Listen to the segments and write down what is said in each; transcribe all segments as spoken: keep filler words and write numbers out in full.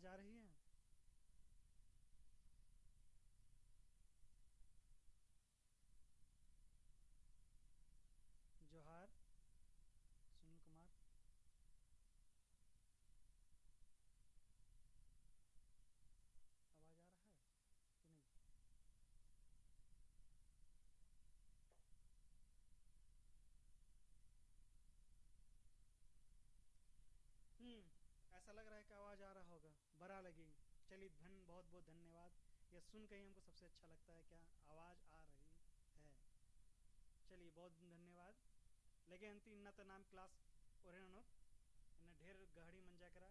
जा रही है। जोहार, सुनील कुमार। आवाज आ रहा है कि नहीं? हम्म, ऐसा लग रहा है कि आवाज आ रहा होगा। बरआ लगी। चलिए, धन-, बहुत बहुत धन्यवाद। यह सुन के ही हमको सबसे अच्छा लगता है, क्या आवाज आ रही है। चलिए, बहुत धन्यवाद। लेकिन अन्ती इन्ना ता नाम class ओरे ननोत, इन्ना ढेर गहड़ी मंजा केरा,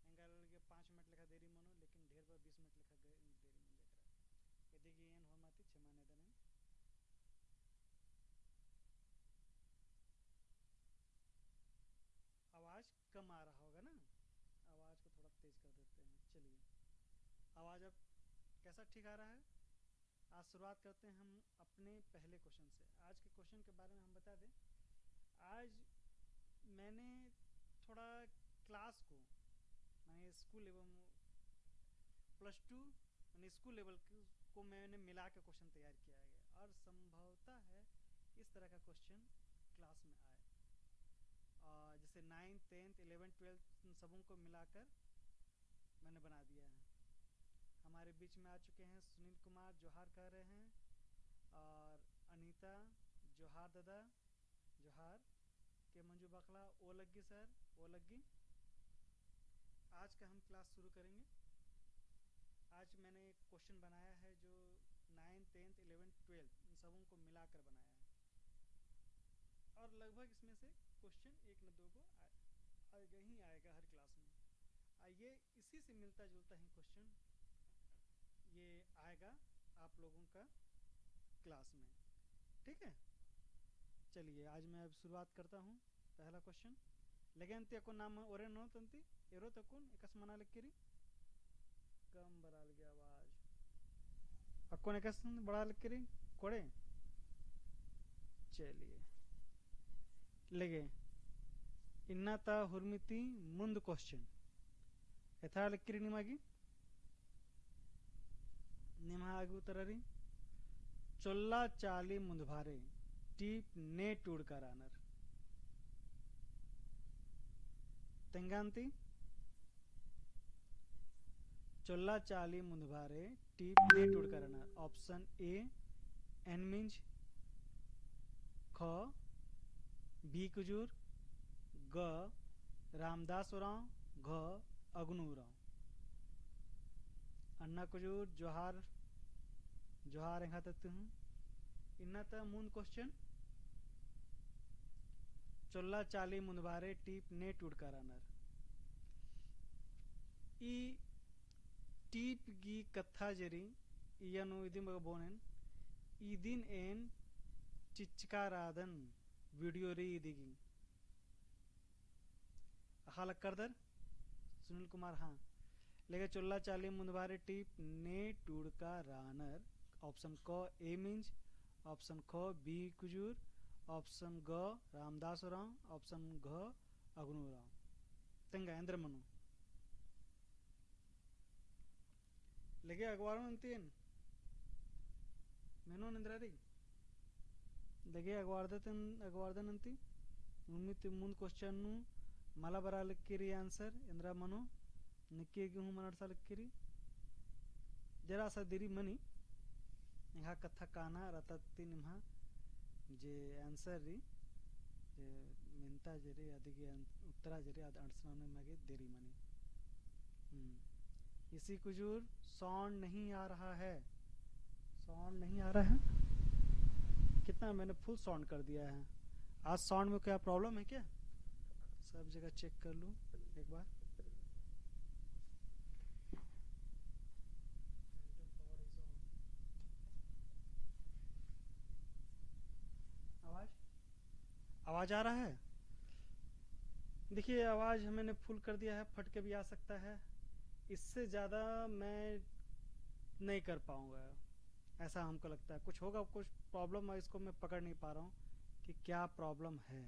एंगा लगे पाँच मिनट लेखा देरी मनो, लेकिन ढेर बार बीस मिनट लेखा गे-, देरी मंजा केरा। यदि कि एन होरमा ती क्षमा नेदन। आवाज कम आ रहा होगा ना, आवाज को थोड़ा तेज कर देते हैं। चलिए, आवाज अब कैसा ठीक आ रहा है? आज शुरुआत करते हैं हम अपने पहले question से। आज के question के बारे में हम बता दें, आज मैंने थोड़ा class को, माने school एवं plus two, माने school level को, को मैंने मिला के question तैयार किया है और संभवतः है इस तरह का question class में आए। और जैसे ninth, tenth, eleventh, twelfth, उन सबों को मिलाकर मैंने बना दिया है। हमारे बीच में आ चुके हैं सुनील कुमार, जोहार कह रहे हैं, और अनीता, जोहार दादा, जोहार। के मंजू बकला, ओ लग्गी sir, ओ लग्गी। आज का हम class शुरू करेंगे। आज मैंने एक question बनाया है जो ninth, tenth, eleventh, twelfth, उन सबों को मिलाकर बनाया है। और लगभग इसमें से question एक न दो को आ-, आएगा ही आएगा हर class में। आइए, इसी से मिलता जुलता ही question ये आएगा आप लोगों का class में, ठीक है? चलिए, आज मैं अब शुरुआत करता हूँ पहला question। लेकिन अन्ती अक्कुन नाम ओरे ननोत अन्ती, एरोत अक्कुन एकासे मना लगी रई, कम बरआ लगी आवाज। अक्कुन एकासे बरआ लगी रई, कोड़े? चलिए। लगे, इन्ना ता हुरमी ती मुन्द question। एथरा लगी रई निमा गे, निमा आगे उतरा रई। चोल्ला चाली मुन्दभारे टीप ने टूड़का रअनर। तेंगा अन्ती, चोल्ला चाली मुन्दभारे टीप ने टूड़का रअनर। Option A एन मिंज, ख बी कुजूर, ग रामदास उराँव, घ अगनू उराँव। अन्ना कुजूर जोहार, जोहार एंग्है तरती हूँ। इन्ना ता मुन्द question, चोल्ला चाली मुन्दभारे टीप ने टूड़का रअनर। ई टीप गही कत्था जे रई, इया नू इदिम बग्गे बओन एन, इदिन एन चिच्चका रअदन video रई इदी गही। अख़आ लक्कर दर? सुनील कुमार, हाँ। लेकिन चोल्ला चाली मुन्दभारे टीप ने टूड़का रअनर। Option क A मिंज, option ख बी कुजूर, option ग रामदास उराँव, option घ अगनू उराँव। तेंगा एन्देर मनो? लगे अगवारन अन्ती एन। मेनोन एन्देर रई। लगे अगवारदन, अगवारदन अन्ती। हुरमी ती मुन्द question नू मला बरआ लगी रई answer, एन्देर मनो। निक्की गे हूँ मना अंड़सा लगी रई। जरा सा देरी मनी। एंग्है कत्था काना रअदत ती निम्है जे answer रई, जे मेन्ता जे रई, अदिगे अन-, उत्तरा जे रई, अद अंड़सना नू एमा गे देरी मनी। हम्म। इसी कुजूर sound नहीं आ रहा है, sound नहीं आ रहा है। कितना मैंने full sound कर दिया है। आज sound में क्या problem है क्या? सब जगह check कर लूँ एक बार। आवाज, आवाज आ रहा है? देखिए, आवाज मैंने full कर दिया है, फट के भी आ सकता है, इससे ज़्यादा मैं नहीं कर पाऊँगा, ऐसा हमको लगता है। कुछ होगा, कुछ problem है, इसको मैं पकड़ नहीं पा रहा हूँ कि क्या problem है।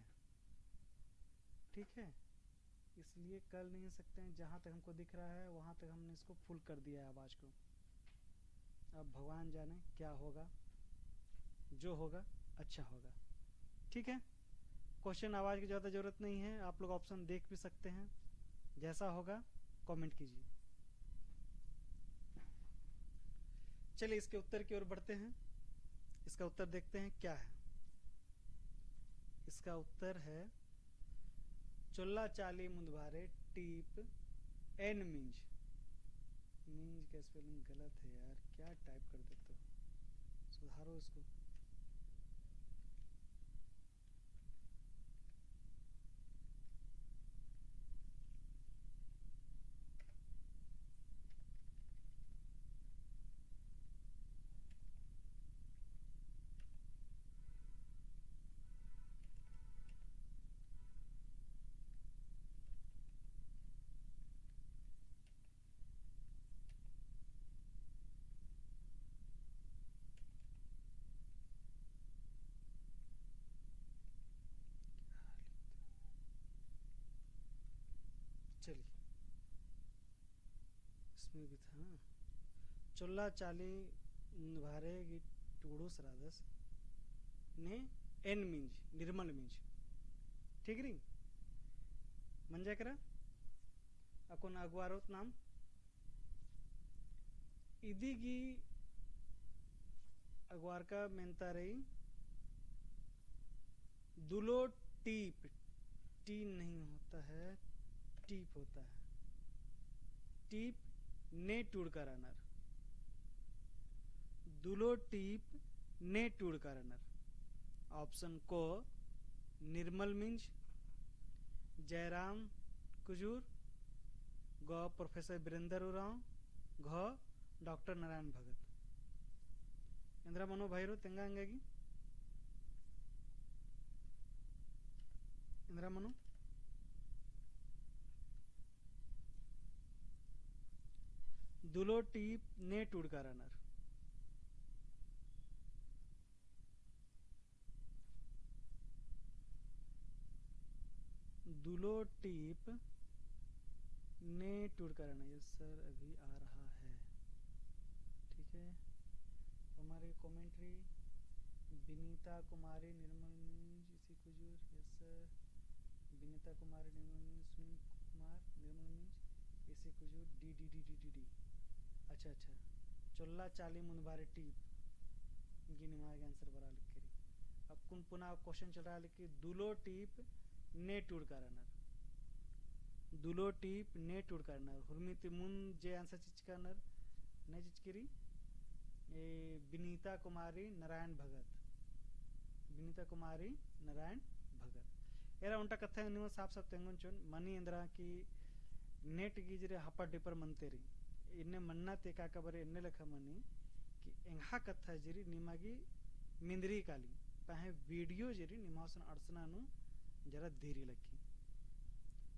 ठीक है, इसलिए कर नहीं सकते हैं। जहाँ तक हमको दिख रहा है, वहाँ तक हमने इसको full कर दिया है आवाज़ को। अब भगवान जाने क्या होगा, जो होगा, अच्छा होगा। ठीक है, question आवाज़ की ज़्यादा ज़रूरत नहीं है, आप लोग option देख भी सकते हैं। जैसा होगा, comment कीजिए। चलिए, इसके उत्तर की ओर बढ़ते हैं। इसका उत्तर देखते हैं क्या है। इसका उत्तर है चोल्ला चाली मुन्दभारे टीप एन मिंज। मिंज का spelling गलत है यार, क्या type कर देते हो, सुधारो इसको। चलिए, इसमें भी था, हाँ। चोल्ला चाली मुन्दभारे गही टूड़ुस रअदस ने एन मिंज, निर्मल मिंज। ठीक रई? मंजा केरा? अक्कुन अगुवारोत नाम। इदी गही अगुवारका मेन्ता रई दुलो टीप, टी नहीं होता है, टीप होता है। टीप ने टूड़का रअनर। दुलो टीप ने टूड़का रअनर। Option क निर्मल मिंज, जयराम कुजूर, ग प्रोफेसर वीरेंद्र उरांव, घ डॉक्टर नारायण भगत। एन्दरा मनो भाईरो, तेंगा एंगा गे? एन्दरा मनो? दुलो टीप ने टूड़का रअनर। दुलो टीप ने टूड़का रअनर। Yes sir, अभी आ रहा है। ठीक है, हमारी commentary, विनीता कुमारी, निर्मल मिंज, इसी कुजूर, yes sir, विनीता कुमारी, निर्मल मिंज, सुनील कुमार, निर्मल मिंज, इसी कुजूर, D, D, D। अच्छा, अच्छा, चोल्ला चाली मुन्दभारे टीप, गी निमा गे answer बरआ लगी रई। अक्कुन पुना question चलरआ लगी कि दुलो टीप ने टूड़का रअनर। दुलो टीप ने टूड़का रअनर। हुरमी ती मुन्द जे answer चिचका रअनर, ने चिचकी रई, ए, विनीता कुमारी नारायण भगत। विनीता कुमारी नारायण भगत। एरा ओन्टा कत्था निमा साफ साफ तेंगोन चिओन, मनी एन्दरा कि net गे जे रे हापर डिपर मनते रई। एन्ने मन्ना ती एका कबरे एन्ने लेखा मनी कि एंग्है कत्था जे रई निमा गे मेन्दरी काली, पहें video जे रई निमा गुसन अंड़सना नू जरा देरी लग्गी।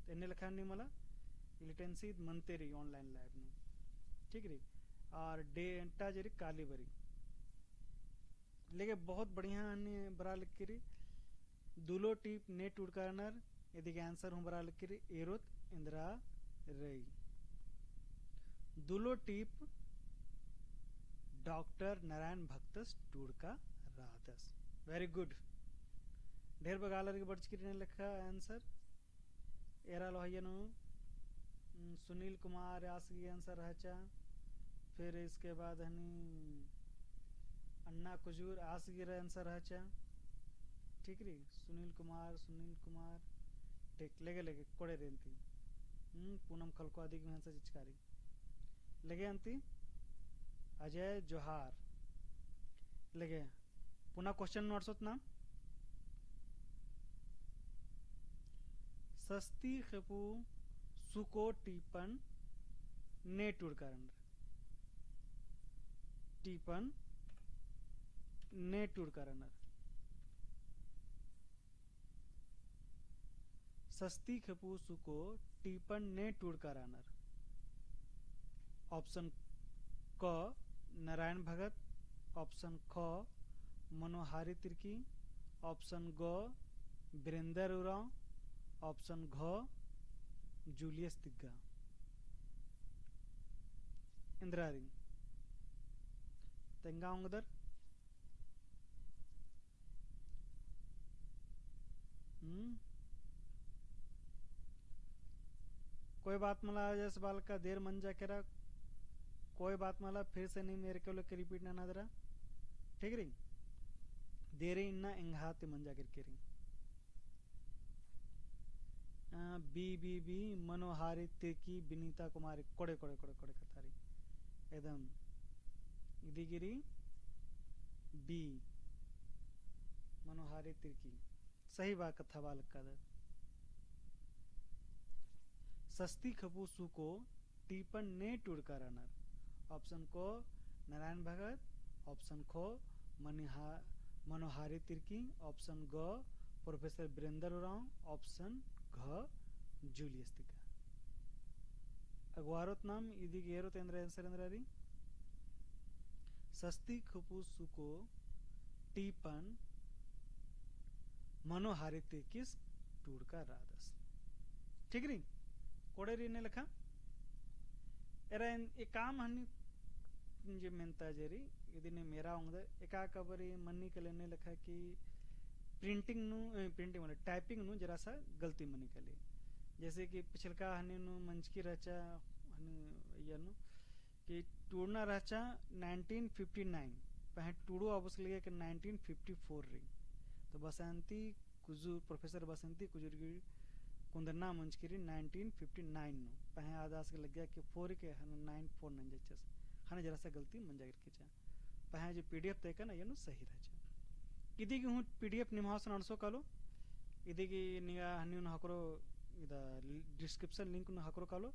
तो एन्ने लेखा निमा ला illiteracy मनते रई online life नू। ठीक रई? और data जे रई काली बरई। लेकिन बहुत बढ़िया अन्ने बरआ लगी रई। दुलो टीप ने टूड़का रअनर, इदी गे answer हूँ बरआ लगी रई, एरोत एन्दरा रई। दुलो टीप डॉक्टर नारायण भगतस टूड़का रअदस। Very good। ढेर बग्गे आलर गे बरचकी रई एन्ने लेखा answer। एरा लोहइया नू, उम, सुनील कुमार आस गे answer रहचा। फिर इसके बाद हनी अन्ना कुजूर आस गे रे answer रहचा। ठीक रई, सुनील कुमार, सुनील कुमार। ठीक, लेगे, लेगे, कोड़े रे अन्ती। हम्म, पूनम खलखो अदी गे answer चिचका रई। लेगे अन्ती, अजय जोहार। लेगे, पुना question नू अंड़सोत ना। सस्ती खेपू सुको टीपन ने टूड़का रअनर। टीपन ने टूड़का रअनर। सस्ती खेपू सुको टीपन ने टूड़का रअनर। Option क नारायण भगत, option ख मनोहारी तिर्की, option ग वीरेंद्र उरांव, option घ जूलियस तिग्गा। एन्दरा रई? तेंगा ओंगदर? हम्म? कोई बात मला, जैसे बालका देर मंजा केरा, कोई बात मला, फिर से नीम एरके लेके repeat नना दरा। ठीक रई? देरी इन्ना एंग्है ती मंजा केरकी रई। आ, बी, बी, बी, मनोहारी तिर्की, बिनीता कुमारी, कोड़े, कोड़े, कोड़े, कोड़े कत्था रई। एकदम इदी गे रई बी, मनोहारी तिर्की। सही बा कत्था बालका दर। सस्ती खपू सुको टीपन ने टूड़का रअनर। Option क नारायण भगत, option ख मनिहा-, मनोहारी तिर्की, option ग प्रोफेसर वीरेंद्र उरांव, option घ जूलियस तिग्गा। अगवारोत नाम इदी गे एरोत एन्दरा answer एन्दरा रई। सस्ती खपू सुको टीपन मनोहारी तिर्कीस टूड़का रअदस। ठीक रई? कोड़े रई एन्ने लेखा। एरा एन-, एकाम हनी जे मेन्ता जे रई, इदिन एरा ओंगदर, एका कबरी मन्नी कले एन्ने लेखा कि printing नू, ए, printing वाला, typing नू जरा सा गलती मन्नी कले। जैसे कि पिछलका हनी नू मंजकी रहचा, हनी इया नू, कि टूड़ना रहचा nineteen fifty nine, पहें टूड़ो आबस लगे कि nineteen fifty four रई। तो बसंती कुजूर, प्रोफेसर बसंती कुजूर की कुन्दरना मंजकी रई nineteen fifty nine नू, पहें आद आस गे लग्गिया कि four के हने nine four नंजचस, हने जरा सा गलती मंजा केरकी चा। पहें जे PDF तय कन अइय्या नू सही रहचा। इदी गे हूँ PDF निम्है गुसन अंड़सो कालो, इदी गे निंगा हनी नू हकरो इदा description link नू हकरो कालो,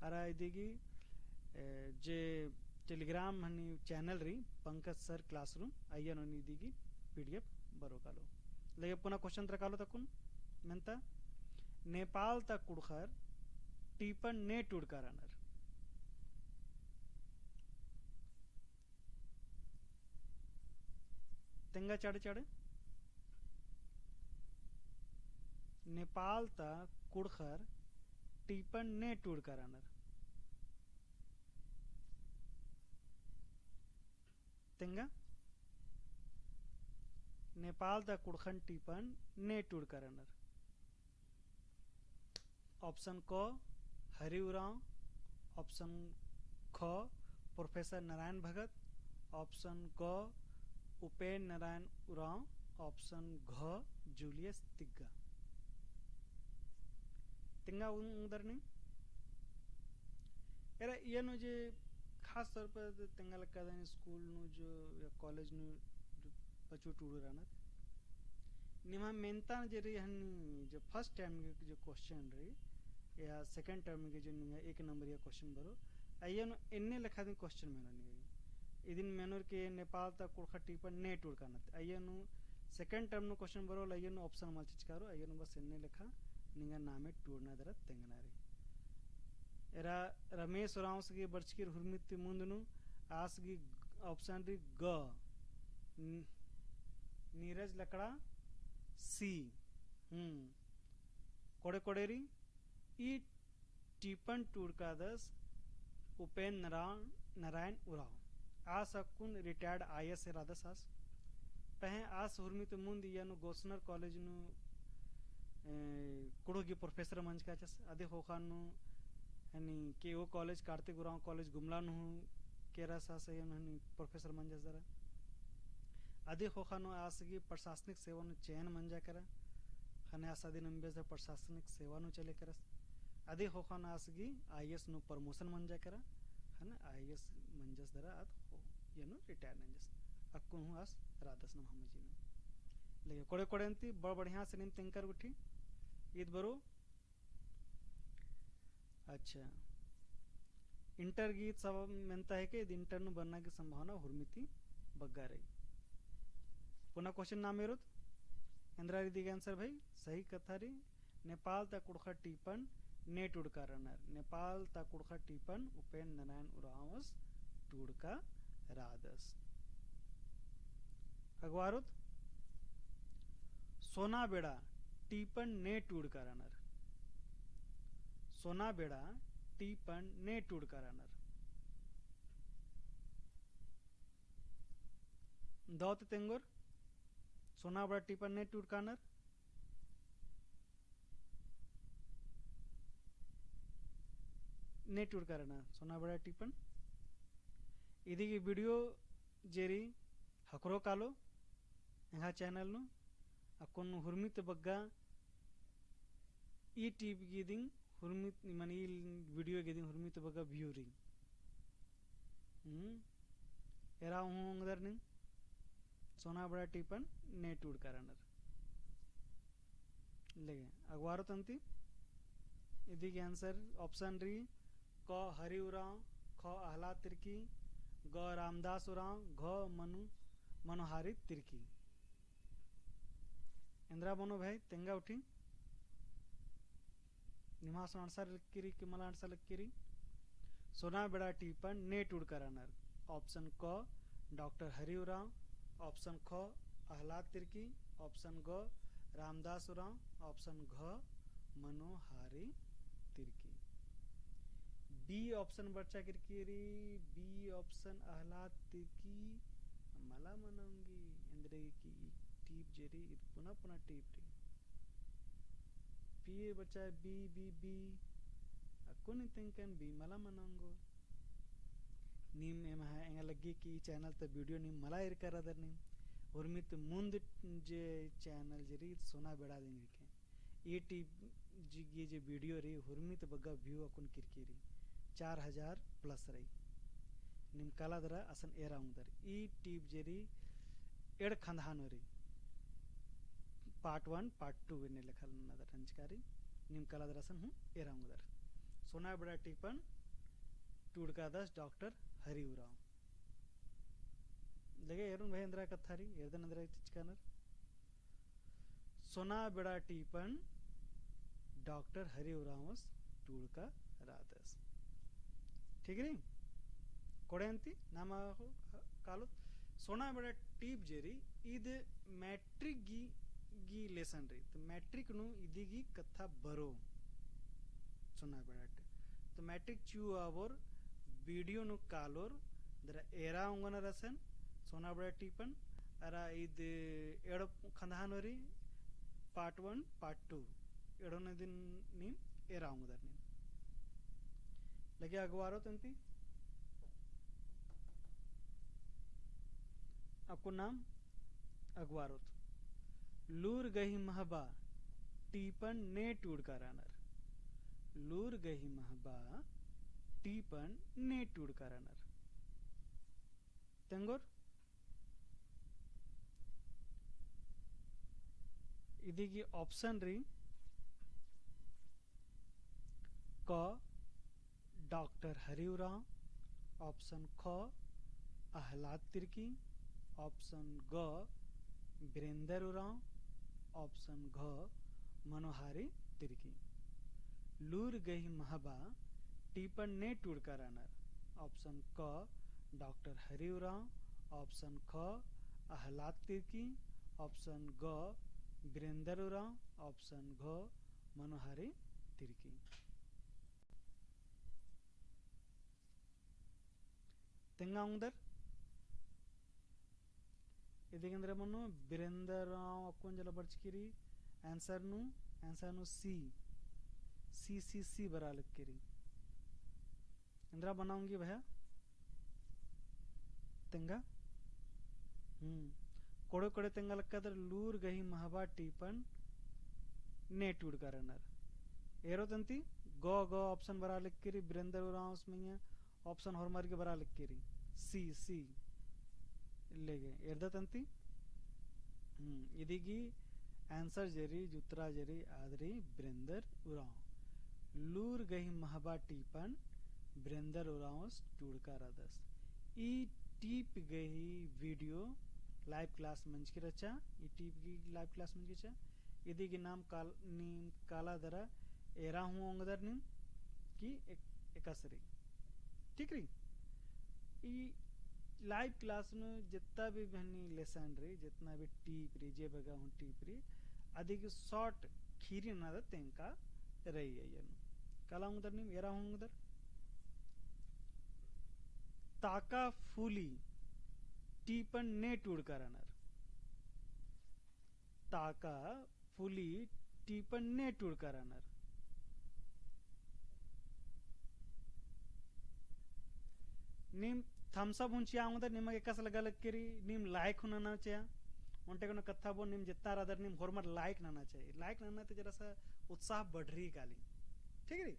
अरा इदी गे, ए, जे Telegram हनी channel रई, पंकज सर classroom, अइय्या नू इदी गे PDF बरो कालो। लगे पुना question तरा कालो तकुन, मेन्ता, नेपाल ता कुँड़ुख़र टीपन ने टूड़का रअनर। तेंगा चाड़े चाड़े। नेपाल ता कुँड़ुख़र टीपन ने टूड़का रअनर। तेंगा नेपाल ता कुँड़ुख़न टीपन ने टूड़का रअनर। Option क हरि उराँव, option ख प्रोफेसर नारायण भगत, option ग उपेन नारायण उराँव, option घ जूलियस तिग्गा। तेंगा उन-, उंगदर नी। एरा इया नू जे खास तौर पर तेंगा लक्कादन स्कूल नू जो या कॉलेज नू जो बच्चो टूड़ो रअनर। निम्है मेन्ता जे रई हनी जो first term गे जो question रई, या second term गे जो निंगा एक नंबर या question बरो, अइय्या नू एन्ने लेखा दिम question मेनो निंगा। इदिन मेनोर के नेपाल ता कुँड़ुख़र टीपन ने टूड़का रअनर। अइय्या नू second term नू question बरो, अइय्या नू option मल चिचका रओ, अइय्या नू बस एन्ने लेखा निंगा नामे टूड़ना दरा तेंगना रई। एरा रमेश उराँवस गे बरचकी रई हुरमी ती मुन्द नू, आस गे option रई ग, न-, नीरज लकड़ा, C। हम्म। कोड़े कोड़े रई, ई टीपन टूड़कादस उपेन नारायण, नारायण उराँव। आस अक्कुन retired IAS रअदस आस। पहें आस हुरमी ती मुन्द इया नू गोस्सनर कॉलेज नू, ए, कुँड़ुख़ गही प्रोफेसर मंजकाचस। अदी ख़ोख़ा नू हनी के ओ कॉलेज, कार्तिक उराँव कॉलेज गुमला नू हूँ केरस आस, अइय्या नू हनी प्रोफेसर मंजस दरा। अदी ख़ोख़ा नू आस गही प्रशासनिक सेवा नू चयन मंजा केरा। हने आस अदिन अम्बेस दरा प्रशासनिक सेवा नू चले केरस। अदी ख़ोख़ा नू आस गही IAS नू promotion मंजा केरा। हने IAS मंजस दरा आद ख़ो-, इया नू retire नंजस। अक्कुन हूँ आस रअदस नम्है मझी नू। लेकिन कोड़े कोड़ेन ती बड़ बढ़िया से नीम तेंगकर गुट्ठी। ईद बरो। अच्छा। Inter गही सब मेन्ता हेके, ईद inter नू बरना गही संभावना हुरमी ती बग्गे रई। पुना question नाम एरोत, एन्दरा रई इदी गे answer भाई, सही कत्था रई, नेपाल ता कुँड़ुख़र टीपन ने टूड़का रअनर। नेपाल ता कुँड़ुख़र टीपन उपेन नारायण उराँवस टूड़का रअदस। अगवारोत, सोना बेड़ा टीपन ने टूड़का रअनर। सोना बेड़ा टीपन ने टूड़का रअनर। दौ ती तेंगोर, सोना बेड़ा टीपन ने टूड़का रअनर। ने टूड़का रअनर सोना बेड़ा टीपन। इदी गही video जे रई ख़क्खरो कालो एंग्है channel नू। अक्कुन हुरमी ती बग्गे ई टीप गही दिम हुरमी, माने ई video गही दिम हुरमी ती बग्गे view रई। हम्म। एरा हूँ ओंगदर नीम सोना बेड़ा टीपन ने टूड़का रअनर। लेगे, अगवारो तंती। इदी गही answer option रई, क हरि उराँव, ख अहलाद तिर्की, ग रामदास उराँव, घ मनु, मनोहारी तिर्की। एन्दरा मनो भाई, तेंगा उठी। निम्है answer लक्की रई कि मला answer लक्की रई। सोना बेड़ा टीपन ने टूड़का रअनर। Option क डॉक्टर हरि उराँव, option ख अहलाद तिर्की, option ग रामदास उराँव, option घ मनोहारी तिर्की। B option बरचा केरकी रई, B option अहलाद तिर्की। मला मना ओंगी, एन्देरगे कि ई टीप जे रई, ईद पुना पुना टीप रई। B बरचा, B, B, B। अक्कुन तेंगकन B मला मना ओंगो। नीम एम्है एंगा लग्गी कि ई channel ता video नीम मला एरका रअदर नीम। हुरमी ती मुन्द जे channel जे रई सोना बेड़ा दिम हिके। ई टीप गही जे video रई हुरमी ती बग्गे view अक्कुन केरकी रई। चार हजार plus रई। नीम काला दरा असन एरा ओंगदर। ई टीप जे रई एंड़ खंदहा नू रई। Part one, part two एन्ने लेखा ननदर अंजका रई। नीम काला दरा असन हूँ एरा ओंगदर। सोना बेड़ा टीपन टूड़कादस डॉक्टर हरि उराँव। लेगे एरोन भाई एन्दरा कत्था रई, एरदन एन्दरा चिचका रअनर। सोना बेड़ा टीपन डॉक्टर हरि उराँवस टूड़का रअदस। ठीक रई? कोड़े अन्ती नाम कालो सोना बेड़ा टीप जे रई, ईद matric गही, गही lesson रई। तो matric नू इदी गही कत्था बरओ। सोना बेड़ा टीप। तो matric चिऊ आबोर video नू कालोर, दरा एरा ओंगनर असन सोना बेड़ा टीपन, अरा ईद एंड़ खंदहा नू रई, part one, part two। एंड़ोन दिम नीम एरा ओंगदर नीम। लेगे अगवारो तंती। अक्कुन नाम अगवारोत। लूर गही महबा टीपन ने टूड़का रअनर। लूर गही महबा टीपन ने टूड़का रअनर। तेंगोर। इदी गही option रई क डॉक्टर हरि उराँव, option ख अहलाद तिर्की, option ग बिरेंदर उराँव, option घ मनोहारी तिर्की। लूर गही महबा टीपन ने टूड़का रअनर। Option क डॉक्टर हरि उराँव, option ख अहलाद तिर्की, option ग बिरेंदर उराँव, option घ मनोहारी तिर्की। तेंगा ओंगदर। इदी गे एन्दरा मनो बिरेंदर उराँव अक्कुन जला बरचकी रई। Answer नू, answer नू C, C, C, C बरआ लगी रई। एन्दरा मना ओंगी भया? तेंगा? हम्म। कोड़े कोड़े तेंगा लक्कादर लूर गही महबा टीपन ने टूड़का रअनर। एरो तंती ग, ग option बरआ लगी रई, बिरेंदर उराँवस मइय्याँ option होरमर गे बरआ लगी रई। C, C। लेगे, एरदा तंती? हम्म, इदी गही answer जे रई, जुत्तरा जे रई, आद रई बिरेंदर उराँव। लूर गही महबा टीपन बिरेंदर उराँवस टूड़का रअदस। ई टीप गही video live class मंजकी रहचा, ई टीप गही live class मंजकी रहचा। इदी गही नाम काल-, नीम काला दरा एरा हूँ ओंगदर नीम कि एक-, एकासे रई। ठीक रई? ई live class नू जेतना भी बहनी lesson रई, जेतना भी टीप रई, जे बग्गे हूँ टीप रई, अदी गही short खीरी नना दा तेंका रई अइय्या नू। काला ओंगदर नीम, एरा हूँ ओंगदर। ताका फुली टीपन ने टूड़का रअनर। ताका फुली टीपन ने टूड़का रअनर। नीम thumbs up हूँ चिआ ओंगदर, निमगे एकासे लग्गा लग केरी, नीम like हूँ नना चिआ। ओन्टे कोनो कत्था बओन, नीम जेतना रअदर नीम होरमर like नना चिआ। Like नना ती जरा सा उत्साह बढ़री काली। ठीक रई?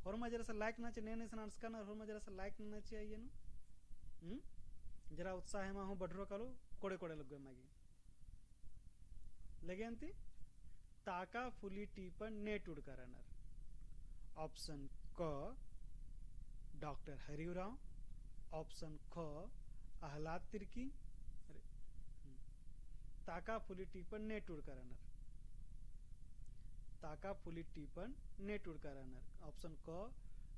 होरमर जरा सा like नना चिआ, ने ने सन अंड़सका ना, होरमर जरा सा like नना चिआ आयो नू। हम्म? जरा उत्साह एमा हूँ बढ़रो कालो, कोड़े कोड़े लग्गो एमा गे। लगे अन्ती, ताका फुली टीपन ने टूड़का रअनर। Option क, डॉक्टर हरि उराँव। Option ख, अहलाद तिर्की। अरे, हम्म। ताका फुली टीपन ने टूड़का रअनर। ताका फुली टीपन ने टूड़का रअनर। Option क,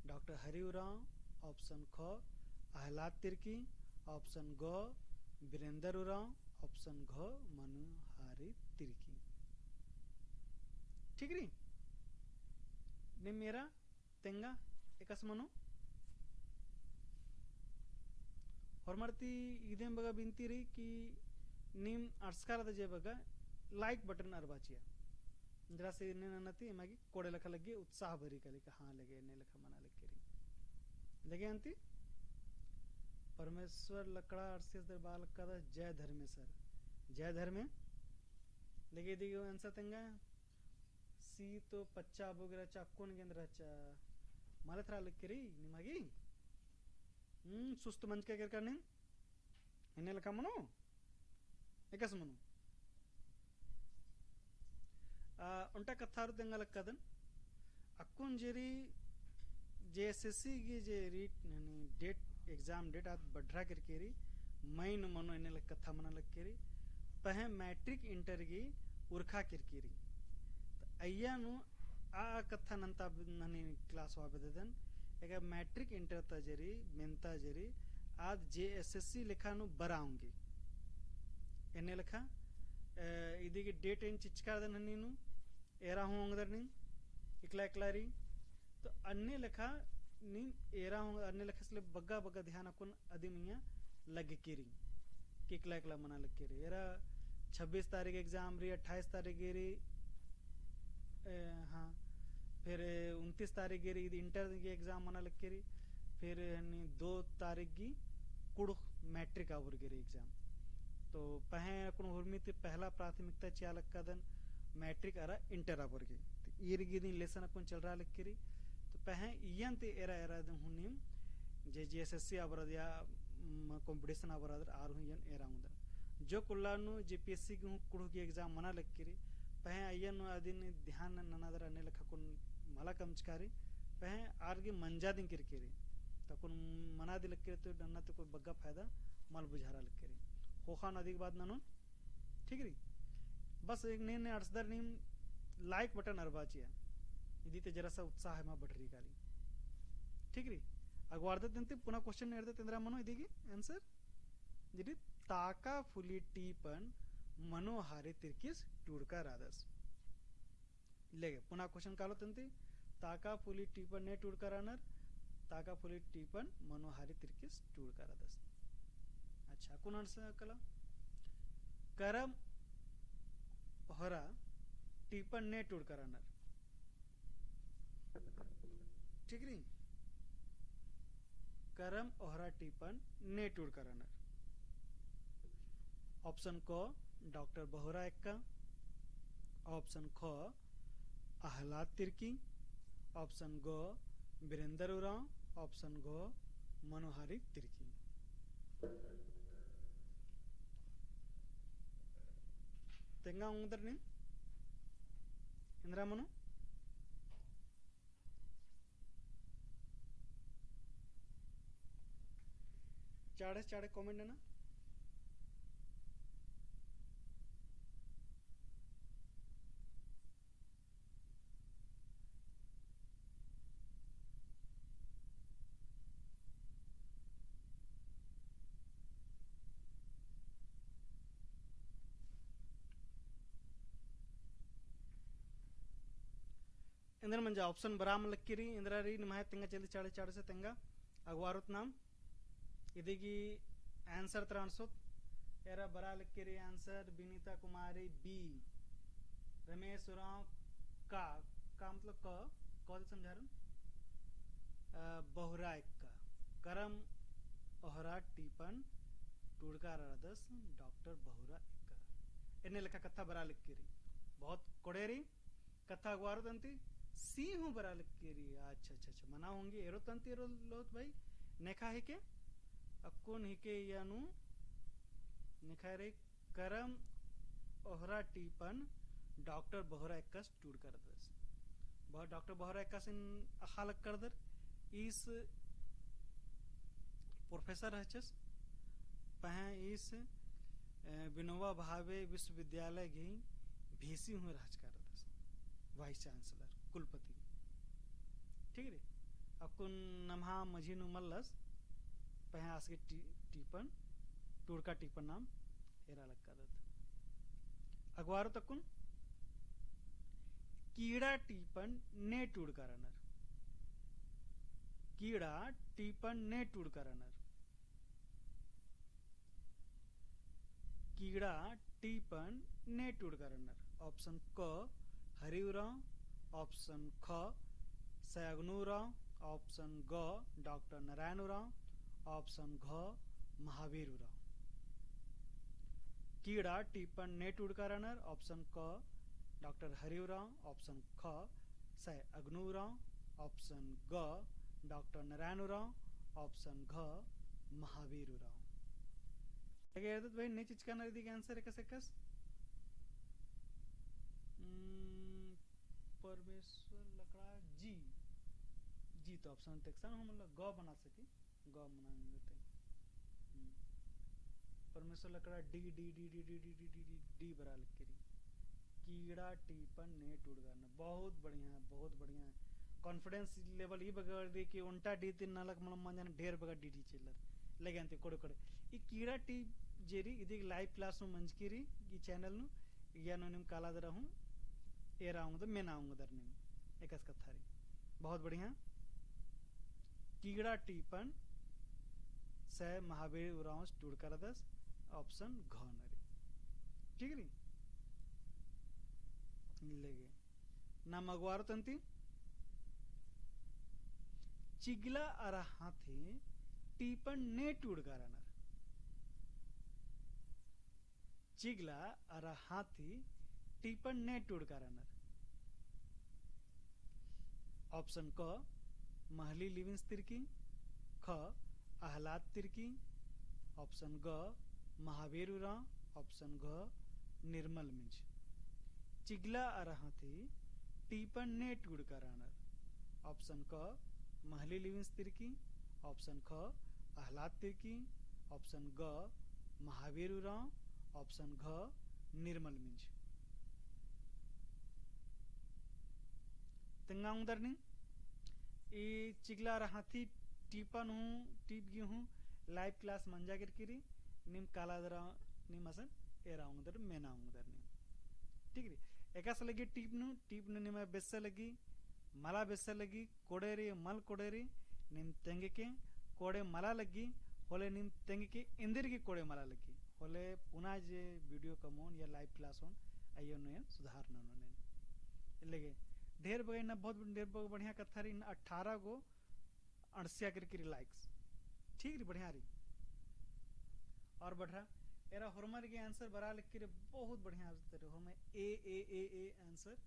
डॉक्टर हरि उराँव। Option ख, अहलाद तिर्की। Option ग, वीरेंद्र उराँव। Option घ, मनोहारी तिर्की। ठीक रई? नीम एरा तेंगा एकासे मनो। होरमर ती इदिम बग्गे बिनती रई कि नीम अंड़सका रअदर जे बग्गे like button अरबा चिआ। जरा से एन्ने नना ती एमा गे कोड़े लेखा लग्गी, उत्साह बढ़री काली का हाँ लगे, एन्ने लेखा मना लग केरी। लगे अन्ती? परमेश्वर लकड़ा अरसियस दर बआ लक्कादस, जय धर्मेसर। जय धर्मे। लगे इदी गे answer तेंगा। C तो पच्चा अबो गे रहचा, अक्कुन गे एन्देर रहचा। मलत रआ लग केरी, निमा गे? हम्म, सुस्त मंजका केरका नीम। एन्ने लेखा मनो? एकासे मनो। आ, ओन्टा कत्था आरो तेंगा लक्कादन। अक्कुन जे रई JSSC गे जे रई, यानी date, exam date आद बढ़रा केरकी रई, मई नू मनो एन्ने लेखा कत्था मना लग केरी। पहें matric inter गे उरखा केरकी रई। तो अइय्या नू आ, आ कत्था नन्ता ब-, ननी class वा बेद्ददन। एका matric inter ता जे रई, मेन्ता जे रई, आद JSSC लेखा नू बरआ ओंगी। एन्ने लेखा, अ, इदी गे date एन चिचका रअदन हनी नू, एरा हूँ ओंगदर नीम, इकला इकला रई। तो अन्ने लेखा नीम एरा हूँ, अन्ने लेखा से ले बग्गा बग्गा ध्यान अक्कुन अदिम इय्या लग्गी केरी, कि इकला इकला मना लग केरी। एरा छब्बीस तारीख exam रई, अट्ठाईस तारीख गे रई, ए, हाँ, फिर उनतीस तारीख गे रई, इदी inter गे exam मना लग केरी, फिर हनी दो तारीख गे कुँड़ुख़ matric आबोर गे रई exam। तो पहें अक्कुन हुरमी ती पहला प्राथमिकता चिआ लक्कादन matric अरा inter आबोर गे। तो ईर गे इदिन lesson अक्कुन चलरआ लग केरी। तो पहें इय्यन ती एरा एरा दिम हूँ नीम जे JSSC आबोर रअदर या, म, competition आबोर रअदर आर हूँ इय्यन एरा ओंगदन। जो कुल्ला नू JPSC गे हूँ कुँड़ुख़ गे exam मना लग केरी। पहें अइय्यन नू अदिन ध्यान ननादर अन्ने लेखा अक्कुन मला कमचका रई। पहें आर गे मंजा दिम केरकी रई। तो अक्कुन मना दिम लग केरी तो नन्ना ती कोई बग्गा फायदा मल बुझारआ लग केरी। ख़ोख़ा नू अदी के बाद ननोन ठीक रई। बस एन्ने एन्ने अंड़सदर नीम like button अरबा चिआ। इदी ती जरा सा उत्साह एमा बढ़री काली। ठीक रई। अगवारदत अन्ती पुना question एरदत एन्देरा मनो इदी गे answer। जे रई ताका फुली टीपन मनोहारी तिर्कीस टूड़का रअदस। लेगे, पुना question कालोत अन्ती, ताका फुली टीपन ने टूड़का रअनर, ताका फुली टीपन मनोहारी तिर्कीस टूड़का रअदस। अच्छा, अक्कुन answer कला, करम ओहरा टीपन ने टूड़का रअनर। ठीक रई? करम ओहरा टीपन ने टूड़का रअनर। Option क, डॉक्टर बहुरा एक्का। Option ख, अहलाद तिर्की। Option ग, वीरेंद्र उराँव। Option घ, मनोहारी तिर्की। तेंगा ओंगदर नीम एन्देरा मनो। चाड़े चाड़े comment नना। एन्देर मंजा option बरआ मल लक्की रई, एन्देर रई निम्है तेंगा जल्दी चाड़े चाड़े से तेंगा अगवारोत नाम। इदी गही answer तरा अंड़सोत, एरा बरआ लक्की रई answer विनीता कुमारी B, रमेश उराँव का, का मतलब क, क तो समझारन, अ, बहुरा एक्का, करम ओहरा टीपन टूड़का रअदस डॉक्टर बहुरा एक्का। एन्ने लेखा कत्था बरआ लक्की रई। बहुत कोड़े रई। कत्था अगवारोत अन्ती, C हूँ बरआ लक्की रई। अच्छा, अच्छा, अच्छा, मना ओंगी, एरोत अन्ती, एरोत भाई, नेखा हिके, अक्कुन हिके इया नू, नेखा रई, करम ओहरा टीपन डॉक्टर बहुरा एक्कस टूड़का रअदस। ब-, डॉक्टर बहुरा एक्कासिन अख़आ लक्कदर, ईस professor रहचस, पहें ईस, अ, विनोबा भावे विश्वविद्यालय गही VC हूँ रहचका रअदस, vice chancellor, कुलपति। ठीक रई? अक्कुन नम्है मझी नू मल्लस, पहें आस गही टी-, टीपन, टूड़का टीपन नाम एरा लक्कदत। अगवारोत अक्कुन, कीड़ा टीपन ने टूड़का रअनर। कीड़ा टीपन ने टूड़का रअनर। कीड़ा टीपन ने टूड़का रअनर। Option क, हरि उराँव, option ख, सै अगनू उराँव, option ग, डॉक्टर नारायण उराँव, option घ, महावीर उराँव। कीड़ा टीपन ने टूड़का रअनर, option क, डॉक्टर हरि उराँव, option ख, सै अगनू उराँव, option ग, डॉक्टर नारायण उराँव, option घ, महावीर उराँव। लगे एरदत भाई, ने चिचका रअनर इदी गही answer एकासे एकासे। हम्म, परमेश्वर लकड़ा G। G तो option तेकसन, हम ग बना सकी। ग मना ओंगोत। हम्म। परमेश्वर लकड़ा D, D, D बरआ लक्की रई। कीड़ा टीपन ने टूड़का रअनर। बहुत बढ़िया, बहुत बढ़िया। Confidence level ई बग्गे बढ़ी कि ओन्टा D ती नलख मल मंजा, ढेर बग्गे D ती चिल्लर। लगे अन्ती कोड़े कोड़े। ई कीड़ा टीप जे रई, इदी live class नू मंजकी रई, ई channel नू, इया नू नीम काला दरा हूँ, एरा ओंगदर, मेना ओंगदर नीम। एकासे कत्था रई। बहुत बढ़िया। कीड़ा टीपन सै महावीर उराँवस टूड़का रअदस, option घ नू रई। ठीक रई? लगे। नाम अगवारोत अन्ती। चिगला अरा हाथी टीपन ने टूड़का रअनर। चिगला अरा हाथी टीपन ने टूड़का रअनर। Option क, महली लिविंस तिर्की, ख, अहलाद तिर्की, option ग, महावीर उराँव, option घ, निर्मल मिंज। चिगला अरा हाथी टीपन ने टूड़का रअनर। Option क, महली लिविंस तिर्की, option ख, अहलाद तिर्की, option ग, महावीर उराँव, option घ, निर्मल मिंज। तेंगा ओंगदर नीम, ई चिगला अरा हाथी टीपन हूँ, टीप गही हूँ, live class मंजा केरकी रई, नीम काला दरा, नीम असन एरा ओंगदर, मेना ओंगदर नीम। ठीक रई? एकासे लग्गी टीप नू, टीप नू नीम बेस्से लग्गी, मला बेस्से लग्गी, कोड़े रई, मल कोड़े रई, नीम तेंगके, कोड़े मला लग्गी, होले नीम तेंगके, एन्देरगे कोड़े मला लग्गी, होले पुना जे video कमओन या live class ओन, अइय्या नू एन सुधार ननोन एन। लगे, ढेर बग्गे इन्ना बहुत ढेर बग्गे बढ़िया कत्था रई, इन्ना अठारह गो अंड़सिया केरकी रई likes। ठीक रई, बढ़िया रई। और बढ़रा, एरा होरमर गे answer बरआ लक्की रई, बहुत बढ़िया answer रई, होरमर A, A, A, A answer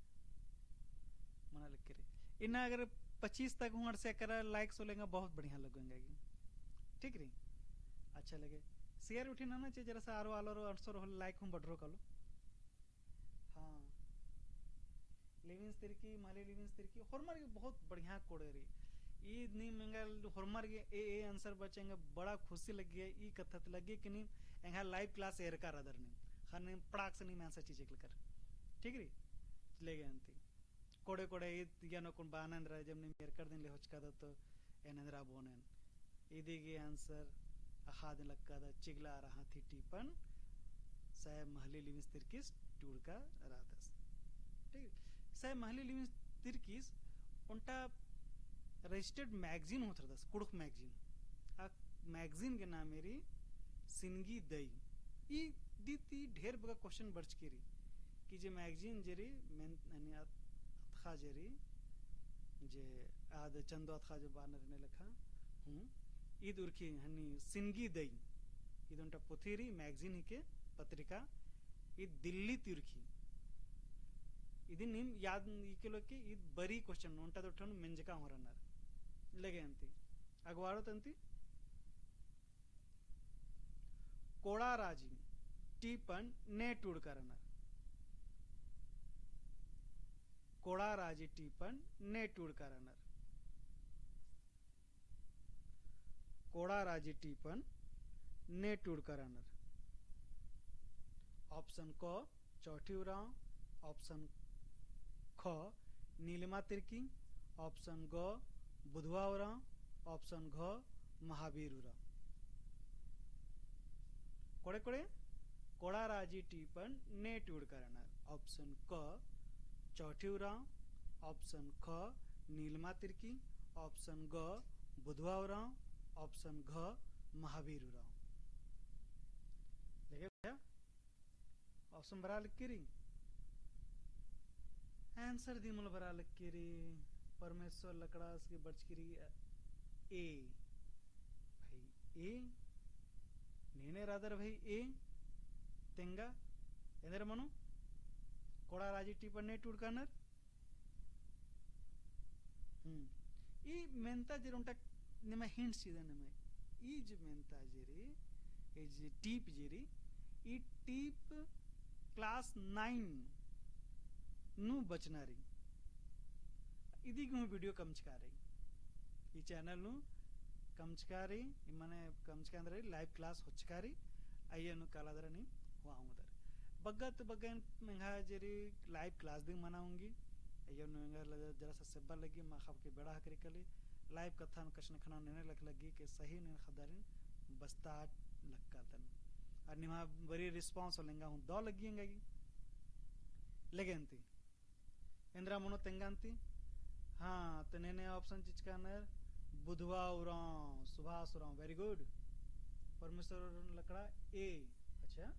मना लक्की रई। इन्ना अगर पच्चीस तक हूँ अंड़सिया केरा likes होले एंगा बहुत बढ़िया लग्गो एंगा गे। ठीक रई? अच्छा लगे। Share उठी नना चे जरा सा आरो आलर अंड़सर होले like हूँ बढ़रो कालो। हाँ। लिविंस तिर्की, महली लिविंस तिर्की, होरमर गे बहुत बढ़िया कोड़े रई। ई नीम एंगा होरमर गे A, A answer बरचका एंगा बड़ा खुशी लग्गी, ई कत्था ती लग्गी कि नीम एंगा live class एरका रअदर नीम। ख़ने नीम पड़ाक से नीम answer चिचका लक्कर। ठीक रई? लगे अन्ती। कोड़े कोड़े ई ज्ञान अक्कुन बअनर एन्दरा, जब नीम एरकर दिम ले होचकादत तो एन एन्दरा बओन एन। इदी गही answer अख़आ दिम लक्कादत, चिगला अरा हाथी टीपन सै महली लिविंस तिर्कीस टूड़का रअदस। ठीक? सै महली लिविंस तिर्कीस ओन्टा registered magazine होत रअदस, कुँड़ुख़ magazine। आ magazine गे नामे रई सिनगी दई। इदी ती ढेर बग्गे question बरचकी रई कि जे magazine जे रई, मेन-, हनी अत-, अतख़ा जे रई, जे आद चंदो अतख़ा जे बअनर एन्ने लेखा, हूँ, ईद उरखी हनी सिनगी दई। ईद ओन्टा पुथी रई, magazine हिके, पत्रिका, ईद दिल्ली ती उरखी। इदिन नीम याद इकेलो कि ईद बरई question, ओन्टा दो ठन मेंजका हूँ रअनर। लेगे अन्ती। अगवारो तन्ती। कोड़ा राजी टीपन ने टूड़का रअनर। कोड़ा राजी टीपन ने टूड़का रअनर। कोड़ा राजी टीपन ने टूड़का रअनर। Option क, चौठी उराँव, option ख, नीलिमा तिर्की, option ग, बुधवा उराँव, option घ, महावीर उराँव। कोड़े कोड़े, कोड़ा राजी टीपन ने टूड़का रअनर। Option क, चौठी उराँव, option ख, नीलिमा तिर्की, option ग, बुधवा उराँव, option घ, महावीर उराँव। देखे भैया, option बरआ लगी रई, answer दिम मल बरआ लगी रई, परमेश्वर लकड़ास गे बरचकी रई, A। भाई A, नेने रअदर भाई A, तेंगा, एन्देर मनो, कोड़ा राजी टीपन ने टूड़का रअनर। हम्म। ई मेन्ता जे रई ओन्टा निमा hints चिअदन निमा। ई जे मेन्ता जे रई, ई जे टीप जे रई, ई टीप class nine नू बचना रई। इदी गे हूँ video कमचका रई। ई channel नू कमचका रई, ई मने कमचका एन्देर रई, live class होचका रई, अइय्या नू काला दरा नीम होआ ओंगदर। बग्गे ती बग्गे एन एंग्है जे रई live class दिम मना ओंगी, अइय्या नू एंग्है जरा सा सेब्बा लग्गी, माख़ा बग्गे बेड़ा हकरी कली, live कत्थन कछनखरन नेने लख लग्गी के सही नेन ख़द्दारिन बस्ता लक्कादन। अरा निमा बरी response होले एंगा हूँ दव लग्गी एंगा गे। लेगे अन्ती। एन्देर मनो तेंगा अन्ती? हाँ, तो नेने option चिचका रअनर, बुधवा उराँव, सुभाष उराँव, very good। परमेश्वर लकड़ा A, अच्छा।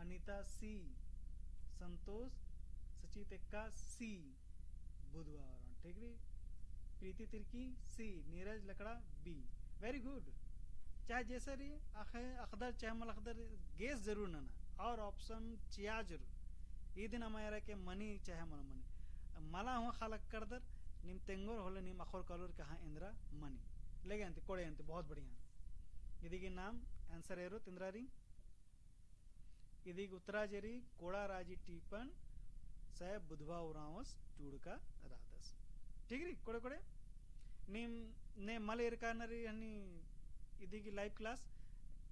अनिता C, संतोष सचित एक्का C, बुधवा उराँव, ठीक रई। प्रीति तिर्की C, नीरज लकड़ा B, very good। चाहे जैसे रई, अख़-, अख़दर चाहे मल अख़दर, guess जरूर नना, और option चिआ जरूर। इदिन अमा एरा के मनी चाहे मल मनी। मला हूँ ख़ल्ल अख़दर, नीम तेंगोर होले नीम अख़ोर कालोर के हाँ एन्देर मनी। लेगे अन्ती, कोड़े अन्ती, बहुत बढ़िया। इदी गे नाम answer एरोत एन्देर रई। इदी गे उत्तरा जे रई कोड़ा राजी टीपन सै बुधवा उराँवस टूड़का रअदस। ठीक रई, कोड़े कोड़े। नीम ने मल एरका रअनर हनी इदी गे live class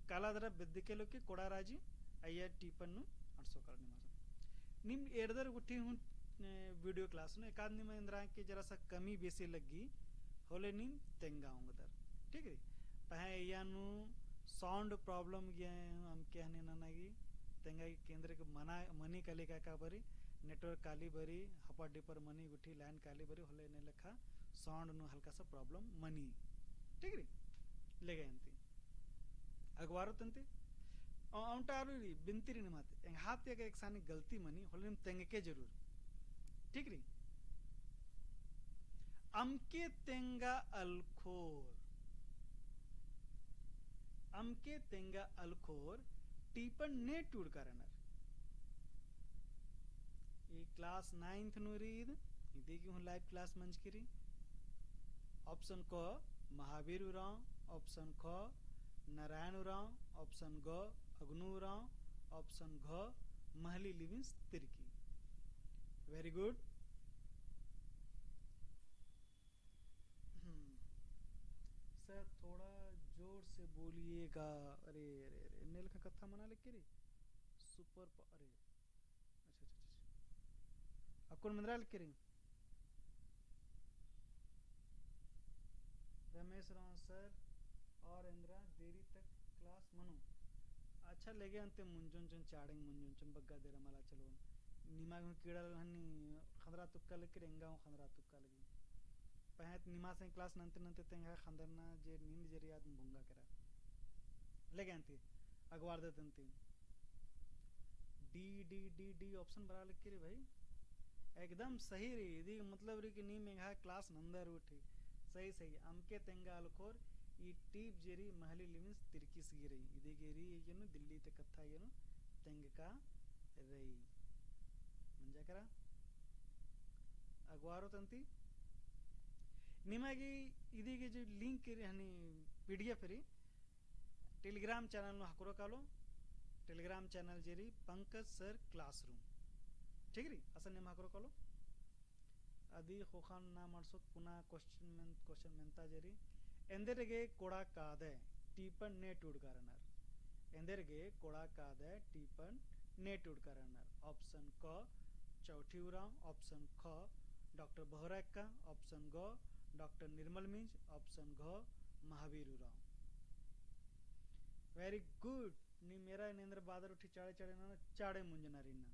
काला दरा बेद्दके लोके कोड़ा राजी अइय्या टीपन नू अंड़सो काला निमा। नीम एरदर गुट्ठी हूँ, ए, video class नू एकाद निमा एन्देर के जरा सा कमी बेसी लग्गी होले नीम तेंगा ओंगदर। ठीक रई। पहें अइय्या नू sound problem गे अमके हनी नना गे, तेंगा गे एन्देर के मना, मनी काली का, का बरी, network काली बरी, हपर डिपर मनी गुट्ठी line काली बरी, होले एन्ने लेखा sound नू हल्का सा problem मनी। ठीक रई? लेगे अन्ती। अगवारो तन्ती। अ-, ओन्टा आलू रई, बिनती रई निमा ती। एंग्है ती अगर एकसानी गलती मनी, होले नीम तेंगके जरूर। ठीक रई? अमके तेंगा अलख़ोर। अमके तेंगा अलख़ोर टीपन ने टूड़का रअनर। ई class ninth नू रई ईद, इदी गे हूँ live class मंजकी रई। Option क महावीर उराँव, option ख नारायण उराँव, option ग अगनू उराँव, option घ महली लिविंस तिर्की। Very good। हम्म। Sir, थोड़ा जोर से बोलिएगा। अरे, अरे, अरे, एन्ने लेखा कत्था मना लगी रई। Super pa-, अरे, अच्छा, अच्छा, अच्छा, अच्छा। अक्कुन मेंदरा लगी रई। रमेश राव sir, और एन्देर देरी तक class मनो? अच्छा, लेगे अन्ते मुंजोन चोन, चाड़ेंग मुंजोन चोन, बग्गे देरा मला चलो। निमा गे हूँ कीड़ा हनी ख़न्दरा तुक्का लगी रई, एंगा हूँ ख़न्दरा तुक्का लगी। पहें निमा से class नन्ते नन्ते तेंगा ख़न्दरना जे नींद जरी आद बोंगा केरा। लेगे अन्ती, अगवारदत अन्ती। D, D, D, D option बरआ लगी रई भाई। एकदम सही रई, इदी मतलब रई कि नीम एंग्है class नन्दर उठी। सही, सही, अमके तेंगा अलख़ोर, ई टीप जे रई महली लिविंस तिरकिस गही रई। इदी गही रई, अइय्या नू दिल्ली ती कत्था अइय्या नू तेंगका रई। मंजा केरा? अगवारो तन्ती। निमा गही इदी गही जो link रई हनी PDF रई, Telegram channel नू हकरो कालो, Telegram channel जे रई पंकज sir classroom। ठीक रई, असन निम हकरो कालो। अदी ख़ोख़ा नाम अंड़सोत पुना question मेन-, question मेन्ता जे रई। एन्देरगे कोड़ा कादय टीपन ने टूड़का रअनर। एन्देरगे कोड़ा कादय टीपन ने टूड़का रअनर। Option क चौठी उराँव, option ख डॉक्टर बोहरा एक्का, option ग डॉक्टर निर्मल मिंज, option घ महावीर उराँव। Very good। नीम एरा एन्देर बअदर उठी चाड़े चाड़े ना, चाड़े मुंजना रई ना।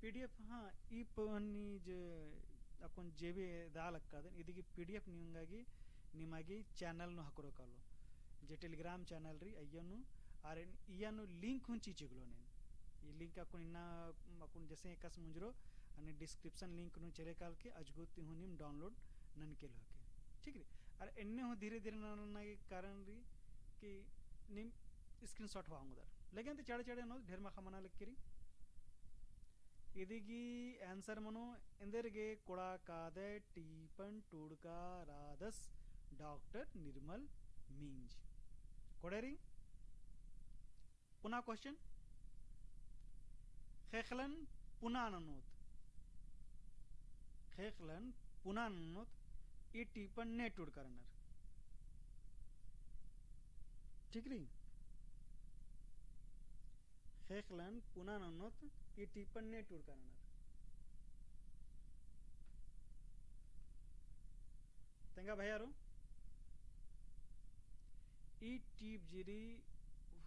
PDF, हाँ, ई पवनी जे अक्कुन जे भी दा लक्कादन, इदी गही PDF निमा गही, निमा गही channel नू हकरो कालो। जे Telegram channel रई, अइय्या नू, आर एन इय्या नू link हूँ चिचिगलोन एन। ई link अक्कुन इन्ना, अक्कुन जैसे एकासे मुंजरो, अन्ने description link नू चले काल के अजगुती हूँ नीम download ननके लोके। ठीक रई? आर एन्ने हूँ धीरे धीरे नना नना गही कारण रई कि नीम screenshot होआ ओंगदर। लेकिन ते चाड़े चाड़े नू ढेर माखा मना लगी रई। इदी गही answer मनो एन्देरगे कोड़ा कादय टीपन टूड़का रअदस डॉक्टर निर्मल मिंज। कोड़े रई? पुना question। ख़ेख़लन पुना ननोत। ख़ेख़लन पुना ननोत ई टीपन ने टूड़का रअनर। ठीक रई? ख़ेख़लन पुना ननोत ई टीपन ने टूड़का रअनर। तेंगा भैयारो, ई टीप जे रई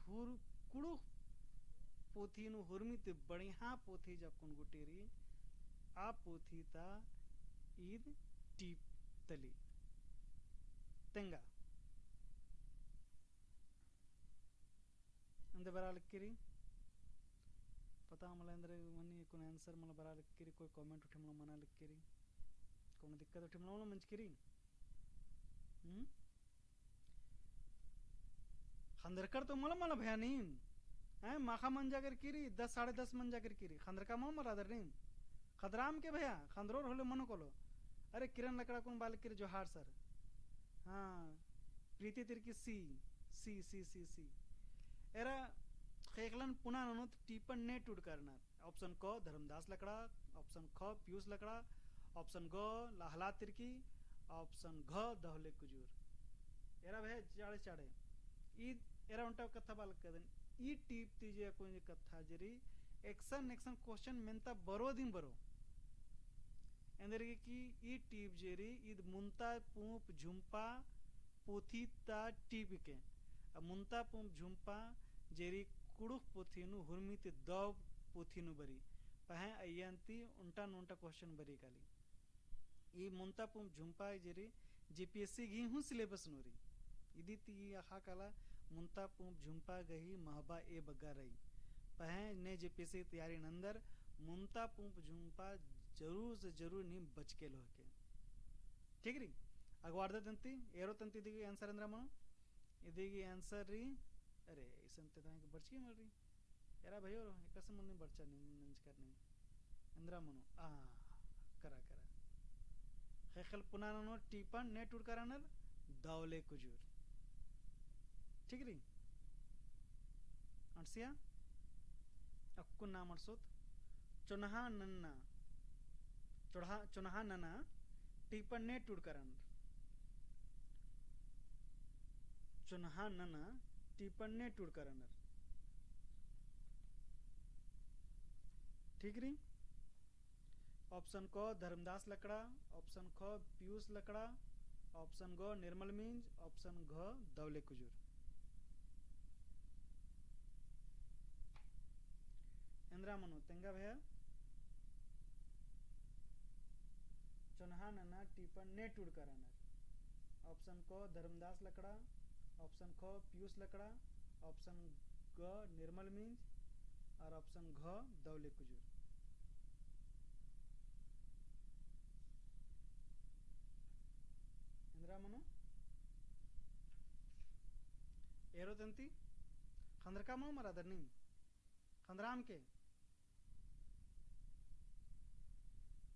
हुर-, कुँड़ुख़ पोथी नू हुरमी ती बढ़िया पोथी जे अक्कुन गूटी रई, आ पोथी ता ईद टीप तली। तेंगा। एन्देर बरआ लगी रई। पता मला एन्देर मनी कुन answer मला बरआ लगी रई, कोई comment उठी मला मना लगी रई। कोनो दिक्कत उठी मला, मला मंजकी रई। हम्म? ख़न्दरकर तो मला मला भैया नीम। हैं, माखा मंजा केरकी रई, दस साढ़े दस मंजा केरकी रई। ख़न्दरका मला मला रअदर नीम। ख़दराम के भैया, ख़न्दरोर होले मनो कालो। अरे किरण लकड़ा कुन बआ लगी रई जोहार sir। हाँ, Preeti Tirkey C, C, C, C, C। एरा ख़ेख़लन पुना ननोत टीपन ने टूड़का रअनर। Option क धर्मदास लकड़ा, option ख पीयूष लकड़ा, option ग लहला तिरकी, option घ दहले कुजूर। एरा भैया चाड़े चाड़े। ई एरा ओन्टा कत्था बआ लक्कादन। ई टीप ती जे अक्कुन जे कत्था जे रई, एकसन एकसन question मेन्ता बरो दिम बरो। एन्देरगे कि ई टीप जे रई, ईद मुन्ता पूँप झुम्पा पोथी ता टीप के। आ मुन्ता पूँप झुम्पा जे रई कुँड़ुख़ पोथी नू हुरमी ती दौ पोथी नू बरई। पहें अइय्या ती ओन्टा नू ओन्टा question बरई काली। ई मुन्ता पूँप झुम्पा जे रई JPSC गही हूँ syllabus नू रई। इदी ती अख़ा काला मुन्ता पूँप झुम्पा गही महबा ए बग्गे रई। पहें ने JPSC तैयारी नन्दर मुन्ता पूँप झुम्पा जरूर से जरूर नीम बचके लोहके। ठीक रई? अगवारदत अन्ती, एरो तन्ती इदी गही answer एन्दरा मनो? इदी गही answer रई, अरे, इसन ते तंग बरचकी मल रई। एरा भैयो, एकासे मनी बरचा नीम, नंजकर नीम। एन्दरा मनो, आ, करा, करा। ख़ेख़ल पुना ननोत टीपन ने टूड़का रअनर दौले कुजूर। ठीक रई? अंड़सिया? अक्कुन नाम अंड़सोत। चोन्हा नन्ना। चोन्हा, चोन्हा नना टीपन ने टूड़का रअनर। चोन्हा नना टीपन ने टूड़का रअनर। ठीक रई? Option क धर्मदास लकड़ा, option ख पीयूष लकड़ा, option ग निर्मल मिंज, option घ दौले कुजूर। एन्दरा मनो तेंगा भैया। चोन्हा नना टीपन ने टूड़का रअनर। Option क धर्मदास लकड़ा, option ख पीयूष लकड़ा, option ग निर्मल मिंज और option घ दौले कुजूर। एन्दरा मनो? एरो तंती? खंदरका मनो मरा दर नीम? खंदराम के?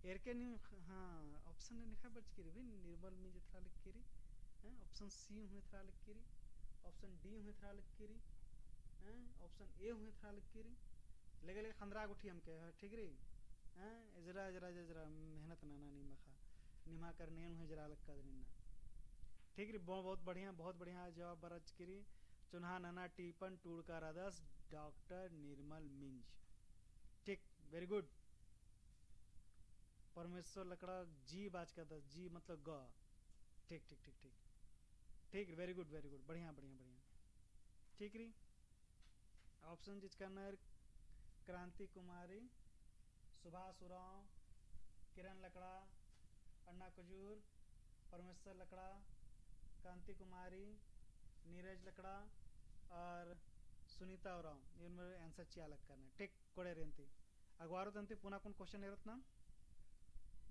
एरके नीम, हाँ, option ने निखा बरचकी रई, निर्मल मिंज एथरा लगी रई, हैं, option C हूँ एथरा लगी रई, option D हूँ एथरा लगी रई, हैं, option A हूँ एथरा लगी रई। लेगे लेगे खंदरा गुट्ठी हमके, हाँ, ठीक रई, हैं, एजरा, एजरा, एजरा, मेहनत नना नीम अख़ा, निम्हा करने हूँ एजरा लक्का दनिना। ठीक रई, बहु-, बहुत बढ़िया, बहुत बढ़िया जवाब बरचकी रई। चोन्हा नना टीपन टूड़का रअदस डॉक्टर निर्मल मिंज। ठीक, very good। परमेश्वर लकड़ा जी बाचका दस, जी मतलब ग। ठीक, ठीक, ठीक, ठीक। ठीक, very good, very good। बढ़िया, बढ़िया, बढ़िया। ठीक रई। Option चिचका नर क्रांति कुमारी, सुभाष उराँव, किरण लकड़ा, अन्ना कुजूर, परमेश्वर लकड़ा, कांति कुमारी, नीरज लकड़ा और सुनीता उराँव। इवन मेरे answer चिआ लक्का रअनर। ठीक, कोड़े रई तंती। अगवारो तंती पुना कुन question एरोत ना?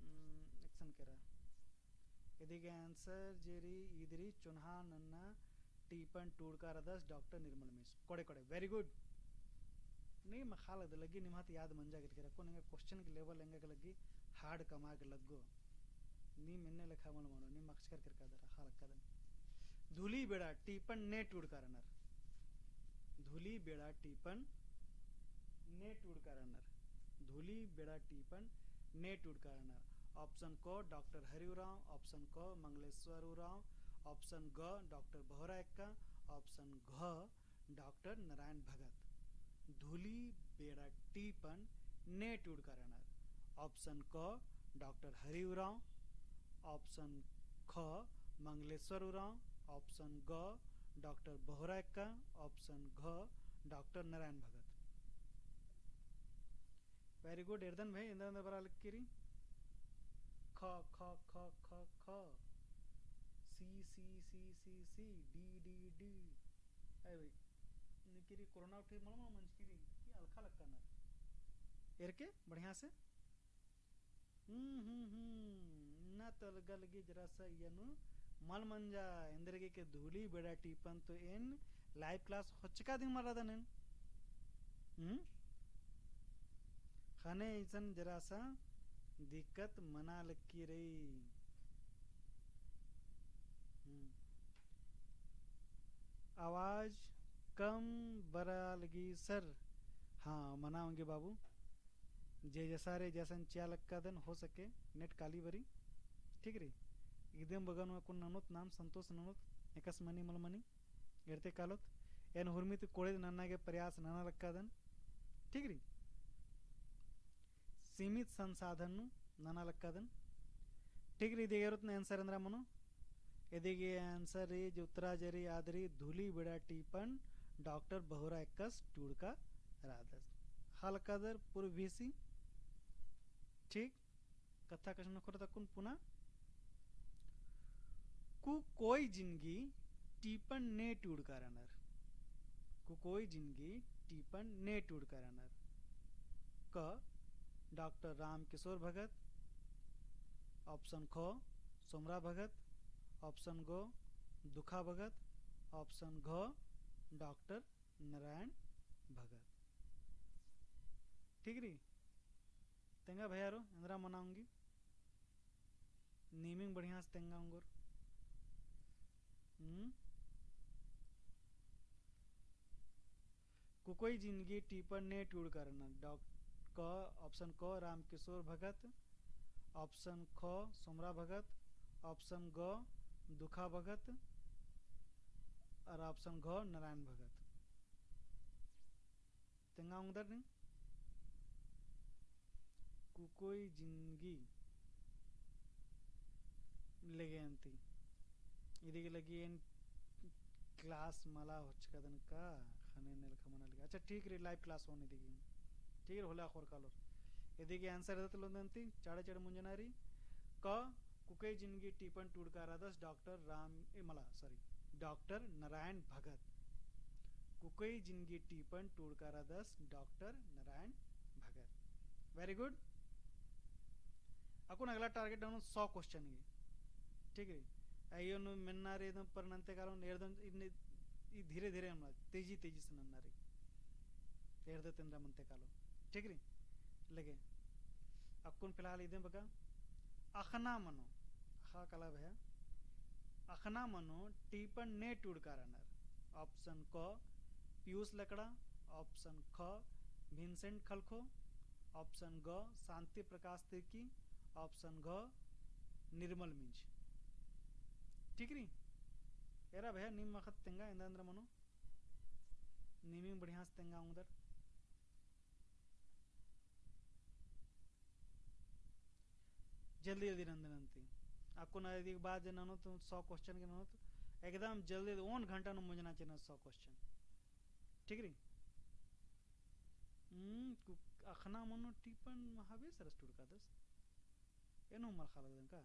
हम्म, एकसन केरा। इदी गे answer जे रई, इदी रई चोन्हा नन्ना टीपन टूड़का रअदस डॉक्टर निर्मल मिंज। कोड़े, कोड़े, very good। नीम अख़ा लगदर, लग्गी निम्हा ती याद मंजा गे केरा, कुन एंगा question के level एंगा गे लग्गी hard कमआ गे लग्गो। नीम एन्ने लेखा मल मनो, नीम अख़चकर केरका दरा, अख़ा लक्का दन। धूली बेड़ा टीपन ने टूड़का रअनर। धूली बेड़ा टीपन ने टूड़का रअनर। धूली बेड़ा टीपन ने टूड़का रअनर। Option क डॉक्टर हरि उराँव, option क मंगलेश्वर उराँव, option ग डॉक्टर बहुरा एक्का, option घ डॉक्टर नारायण भगत। धूली बेड़ा टीपन ने टूड़का रअनर। Option क डॉक्टर हरि उराँव, option ख मंगलेश्वर उराँव, option ग डॉक्टर बहुरा एक्का, option घ डॉक्टर नारायण भगत। Very good, एरदन भाई, एन्दर एन्दर बरआ लक्की रई। ख, ख, ख, ख, ख। C, C, C, C, C, D, D, D। अय भाई, निकिरी कोरोना उठे मलमा मंजकी रई, कि अलखा लक्का ना। एरके, बढ़िया से। हम्म, हम्म, हम्म। ना तो अलगा लगी जरा सा इय्या नू मल मंजा, एन्देरगे के धूली बेड़ा टीपन तो एन live class होचका दिम मल रअदन एन। हम्म? ख़ने इसन जरा सा दिक्कत मना लक्की रई। हम्म। आवाज कम बरआ लगी सर। हाँ, मना ओंगी बाबू। जे जैसा रे जैसन चिआ लक्कादन हो सके, net काली बरी। ठीक रई। एकदम बगन वा कुन ननोत नाम संतोष ननोत, एकस मनी मल मनी। एरते कालोत, एन हुरमी ती कोड़े नन्ना गे प्रयास नना लक्कादन। ठीक रई। सीमित संसाधन नू नना लक्कादन। ठीक रई, इदी गे एरोत ना answer एन्दरा मनो। इदी गे answer रई, जे उत्तरा जे रई आद रई, धूली बेड़ा टीपन डॉक्टर बहुरा एक्कस टूड़का रअदस। ख़ा लक्कादर पूर्व भीसी। ठीक, कत्था कछनखरओत अक्कुन पुना। कुकोई जिनगी टीपन ने टूड़का रअनर। कुकोई जिनगी टीपन ने टूड़का रअनर। क, डॉक्टर राम किशोर भगत, option ख, सोमरा भगत, option ग, दुखा भगत, option घ, डॉक्टर नारायण भगत। ठीक रई? तेंगा भैयारो, एन्दरा मना ओंगी। नीमिंग बढ़िया से तेंगा ओंगोर। हम्म? कुकोई जिनगी टीपन ने टूड़का रअनर। डॉक-, क, option क रामकिशोर भगत, option ख सोमरा भगत, option ग दुखा भगत और option घ नारायण भगत। तेंगा ओंगदर नी? कुकोई जिनगी लेगे अन्ती। इदी गे लगी एन class मला होचकादन का, ख़ने एन्ने लेखा मना लगी। अच्छा, ठीक रई, live class होओन इदी गे। ठीक रई, होले अख़ोर कालोर। इदी गे answer एदत लोन अन्ती, चाड़े चाड़े मुंजना रई। क, कुकई जिनगी टीपन टूड़का रअदस डॉक्टर राम, ए, मला, sorry, डॉक्टर नारायण भगत। कुकई जिनगी टीपन टूड़का रअदस डॉक्टर नारायण भगत। Very good। अक्कुन अगला target ननोत सौ question गे। ठीक रई। अइय्या नू मेन्ना रई एकदम, पर नन्ते कालोन एरदम इन्ने, ई धीरे धीरे नन्ना, तेजी तेजी से नन्ना रई। एरदत एन्दरा मन्ते कालो। ठीक रई। लगे। अक्कुन फिलहाल इदे बग्गे। अख़ना मनो। अख़ा काला भैया। अख़ना मनो टीपन ने टूड़का रअनर। Option क, पीयूष लकड़ा। Option ख, भिन्सेंट खलखो। Option ग, शांति प्रकाश तिर्की। Option घ, निर्मल मिंज। ठीक रई? एरा भैया, नीम अख़त तेंगा, एन्देर एन्देर मनो। नीमिम बढ़िया से तेंगा ओंगदर। जल्दी जल्दी नन्दन अन्ती। अक्कुन इदी के बाद जे ननोत सौ question गे ननोत, एकदम जल्दी, ओन घंटा नू मुंजना चिअना सौ question। ठीक रई? हम्म, कु-, अख़ना मनो टीपन महावीर सरस टूड़कादस। एन्नु मला ख़ा लगदन का?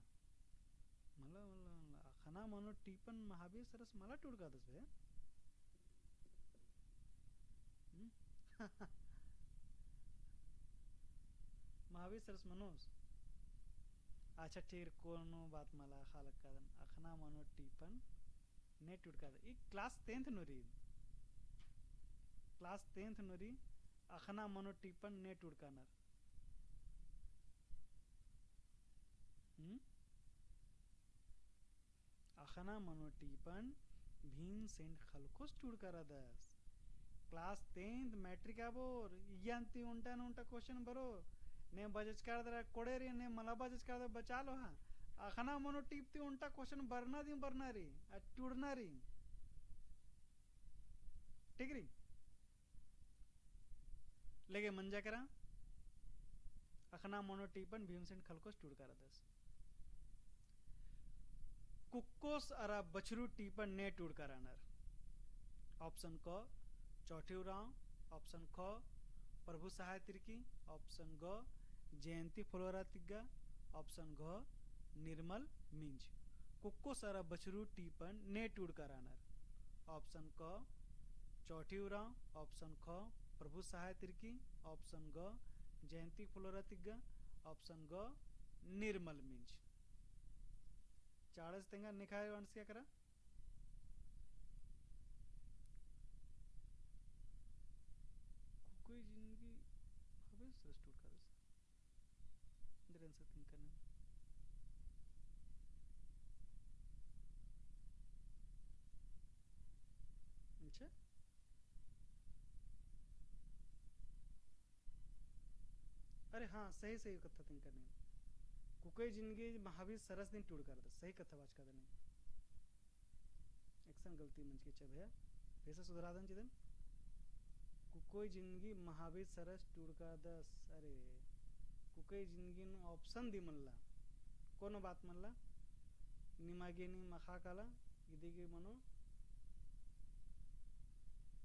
मला, मला, मला, अख़ना मनो टीपन महावीर सरस मला टूड़कादस बे? हम्म? महावीर सरस मनोस? अच्छा, ठीक, कोनो बात मला, ख़ा लगदन। अख़ना मनो टीपन ने टूड़कादस। ई class tenth नू रई। Class tenth नू रई, अख़ना मनो टीपन ने टूड़कानर। हम्म? अख़ना मनो टीपन भिन्सेंट खलखोस टूड़का रअदस। Class tenth, matric आबोर, इय्या ती ओन्टा नू ओन्टा question बरओ। ने बजचका रअदर कोड़े रई, ने मला बजचका रअदर बचा लो, हाँ। अख़ना मनो टीप ती ओन्टा question बरना दिम बरना रई, आ टूड़ना रई। ठीक रई? लगे मंजा केरा, अख़ना मनो टीपन भिन्सेंट खलखोस टूड़का रअदस। कुक्कोस अरा बछरू टीपन ने टूड़का रअनर। Option क, चौठी उराँव। Option ख, प्रभु सहाय तिर्की। Option ग, जयंती फुलोरा तिग्गा। Option घ, निर्मल मिंज। कुक्कोस अरा बछरू टीपन ने टूड़का रअनर। Option क, चौठी उराँव। Option ख, प्रभु सहाय तिर्की। Option ग, जयंती फुलोरा तिग्गा। Option ग, निर्मल मिंज। चाड़स तेंगा निखाय अंड़सिया केरा। कुकोई जिनगी हवे श्रेष्ठ उड़का रस। इन्द्रन से think करना। अच्छा? अरे हाँ, सही, सही कत्था think करना। कुकोई जिनगी महावीर सरस दिन टूड़का रअदस। सही कत्था बाचका दने। एकसन गलती मंजकी चा भैया, फिर से सुधरादन चिदन। कुकोई जिनगी महावीर सरस टूड़कादस। अरे, कुकोई जिनगी नू option दी मल्ला। कोनो बात मल्ला। निमागे नीम अख़ा काला, इदिगे मनो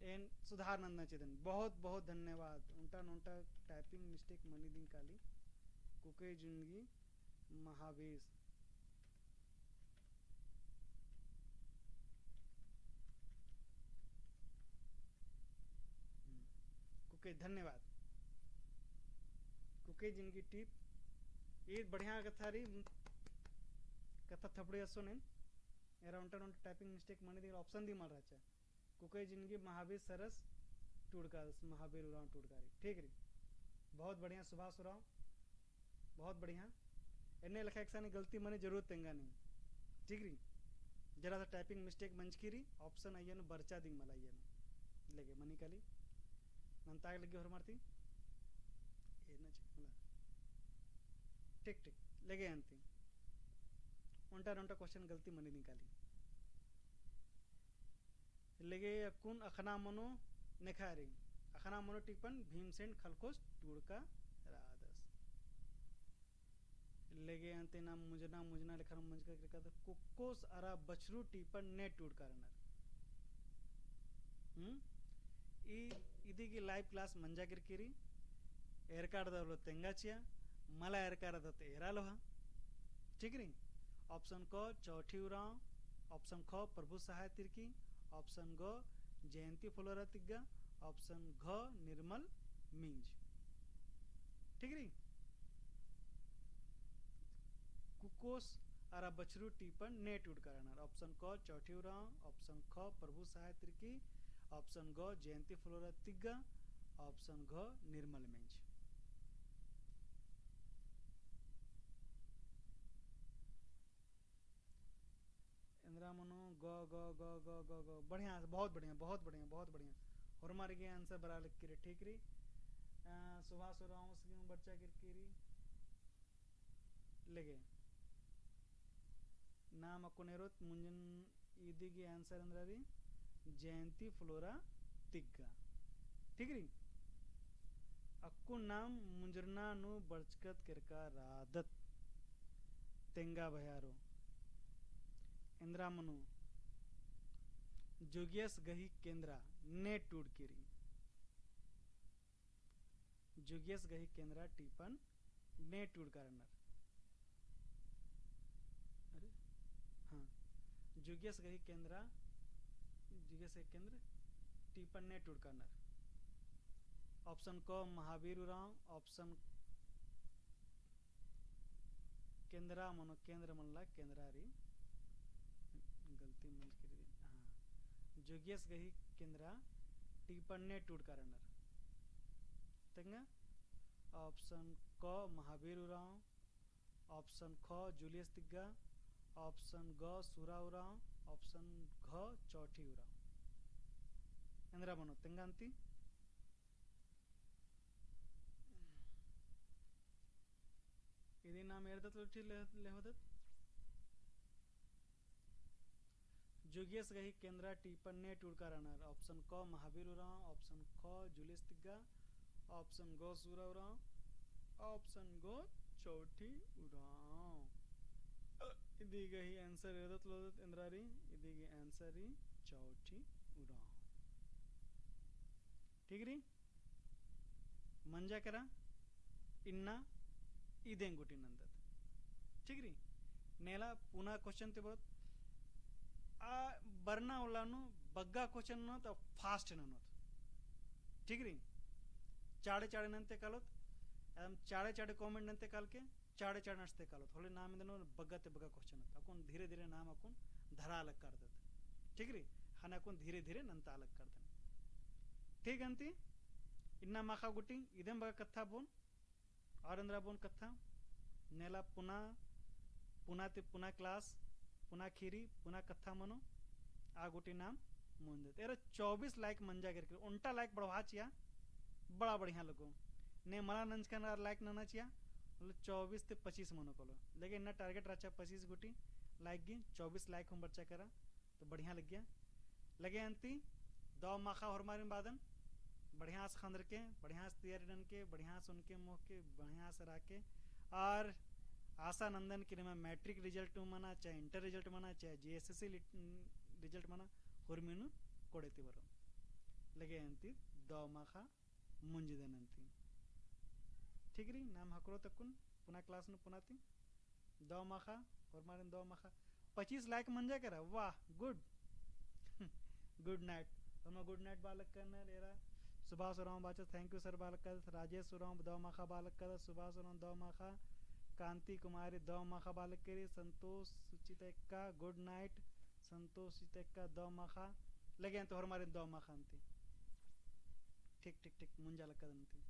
एन सुधार नंदन चिदन। बहुत, बहुत धन्यवाद। ओन्टा नू ओन्टा typing mistake मनी दिम काली। कुकोई जिनगी महावीर। हम्म। कुकोई धन्यवाद। कुकोई जिनगी टीप। ई बढ़िया कत्था रई, कत्था थपड़ी असो नेन। एरा ओन्टा नू ओन्टा typing mistake मनी दिम option दी मल रहचा। कुकोई जिनगी महावीर सरस टूड़का, महावीर उराँव टूड़का रई। ठीक रई। बहुत बढ़िया सुभाष उराँव। बहुत बढ़िया। एन्ने लेखा एकसानी गलती मनी जरूर तेंगा नीम। ठीक रई। जरा सा typing mistake मंजकी रई, option अइय्या नू बरचा दिम मला अइय्या नू। लगे मनी काली। नन्ताग लग्गी होरमर ती। ए ना चिक मला। ठीक, ठीक। लगे अन्ती। ओन्टा नू ओन्टा question गलती मनी दिम काली। लगे अक्कुन अख़ना मनो नेखा रई। अख़ना मनो टीपन भीमसेन खलखोस टूड़का रअदस। लगे अन्ते नाम मुंजना, मुंजना लेखा मंजका केरका द कुक्कोस अरा बछरू टीपन ने टूड़का रअनर। हम्म? ई, इदी गही live class मंजा केरकी रई। एरका रअदर होले तेंगा चिआ, मला एरका रअदर होले एरा लोहा। ठीक रई। Option क चौठी उराँव, option ख प्रभु सहाय तिर्की, option ग जयंती फुलोरा तिग्गा, option घ निर्मल मिंज। ठीक रई। कुकोस अरा बछरू टीपन ने टूड़का रअनर। Option क चौठी उराँव, option ख प्रभु सहाय तिर्की, option ग जयंती फुलोरा तिग्गा, option घ निर्मल मिंज। एन्दरा मनो ग, ग, ग। बढ़िया, बहुत बढ़िया, बहुत बढ़िया, बहुत बढ़िया। होरमार गे answer बरआ लगी रई, ठीक रई। अ, सुभाष उराँवस गे बरचा केरकी रई। लगे। नाम अक्कुन एरोत मुंजन इदी गे answer एन्दरा रई, जयंती फुलोरा तिग्गा। ठीक रई? अक्कुन नाम मुंजरना नू बरचकत केरका रअदत। तेंगा भयारो। एन्दरा मनो। जोगियस गही केंद्रा ने टूड़की रई। जोगियस गही केंद्रा टीपन ने टूड़का रअनर। अरे, हाँ, जोगियस गही केंद्रा, जोगियस गही केंद्र टीपन ने टूड़का रअनर। Option क महावीर उराँव, option केंद्रा मनो, केंद्र मनला केंद्रा रई। गलती मंजकी रई। हाँ। जोगियस गही केंद्रा टीपन ने टूड़का रअनर। तेंगा option क महावीर उराँव, option ख जूलियस तिग्गा, option ग सूरा उराँव, option घ चौठी उराँव। एन्दरा मनो तेंगा अन्ती। इदी नाम एरदत लो ठीक ले-, लेहोदत। जोगियस गही केंद्रा टीपन ने टूड़का रअनर। Option क महावीर उराँव, option ख जूलियस तिग्गा, option ग सूरा उराँव, option ग चौठी उराँव। इदी गही answer एरदत लोदत एन्दरा रई, इदी गही answer रई चौठी उराँव। ठीक रई? मंजा केरा, इन्ना इदेन गूटी नन्दत। ठीक रई? नेला पुना question ती बरओत। आ बरना उल्ला नू बग्गा question ननोत, आ fast ननोत। ठीक रई? चाड़े चाड़े नन्ते कालोत, एकदम चाड़े चाड़े comment नन्ते कालके, चाड़े चाड़े नस्ते कालोत, होले नाम इदन बग्गा ती बग्गा question ननोत। अक्कुन धीरे धीरे नाम अक्कुन धरआ लगदत। ठीक रई? ख़ने अक्कुन धीरे धीरे नन्ता लगदन। ठीक अन्ती, इन्ना माख़ा गूटी, इदेन बग्गा कत्था बओन, और एन्दरा बओन कत्था, नेला पुना, पुना ती पुना class, पुना खीरी, पुना कत्था मनो, आ गूटी नाम मुंजदत। एरा चौबीस like मंजा केरकी रई, ओन्टा like बढ़वा चिआ, बड़ा बढ़िया लगो। ने मला नंजकन आर like नना चिआ, मतलब चौबीस ती पच्चीस मनो कालो। लेकिन इन्ना target रहचा पच्चीस गूटी like गे, चौबीस like हूँ बरचा केरा, तो बढ़िया लग्गिया। लगे अन्ती, दव माख़ा होरमारिन बअदन, बढ़िया से ख़ंदरके, बढ़िया से तैयारी ननके, बढ़िया से ओनके मोख़के, बढ़िया से रअके, और आशा नन्दन कि निमा matric result मना, चाहे inter result मना, चाहे JSSC lit-, result मना, होरमी नू कोड़े ती बरओ। लगे अन्ती दव माख़ा मुंजदन अन्ती। ठीक रई, नाम हकरो तक्कुन, पुना class नू पुना ती। दव माख़ा, होरमारिन दव माख़ा। पच्चीस like मंजा केरा, वाह, good। Good night। होरमा good night बआ लगनर एरा। सुभाष उराँव बाचस, thank you sir बआ लगदस। राजेश उराँव दव माख़ा बआ लगदस, सुभाष उराँव दव माख़ा। कांति कुमारी दव माख़ा बआ लगकी रई, संतोष सुचिता एक्का, good night। संतोष चितेक्का दव माख़ा, लगे अन्ती होरमारिन दव माख़ा अन्ती। ठीक, ठीक, ठीक, मुंजा लगदन अन्ती।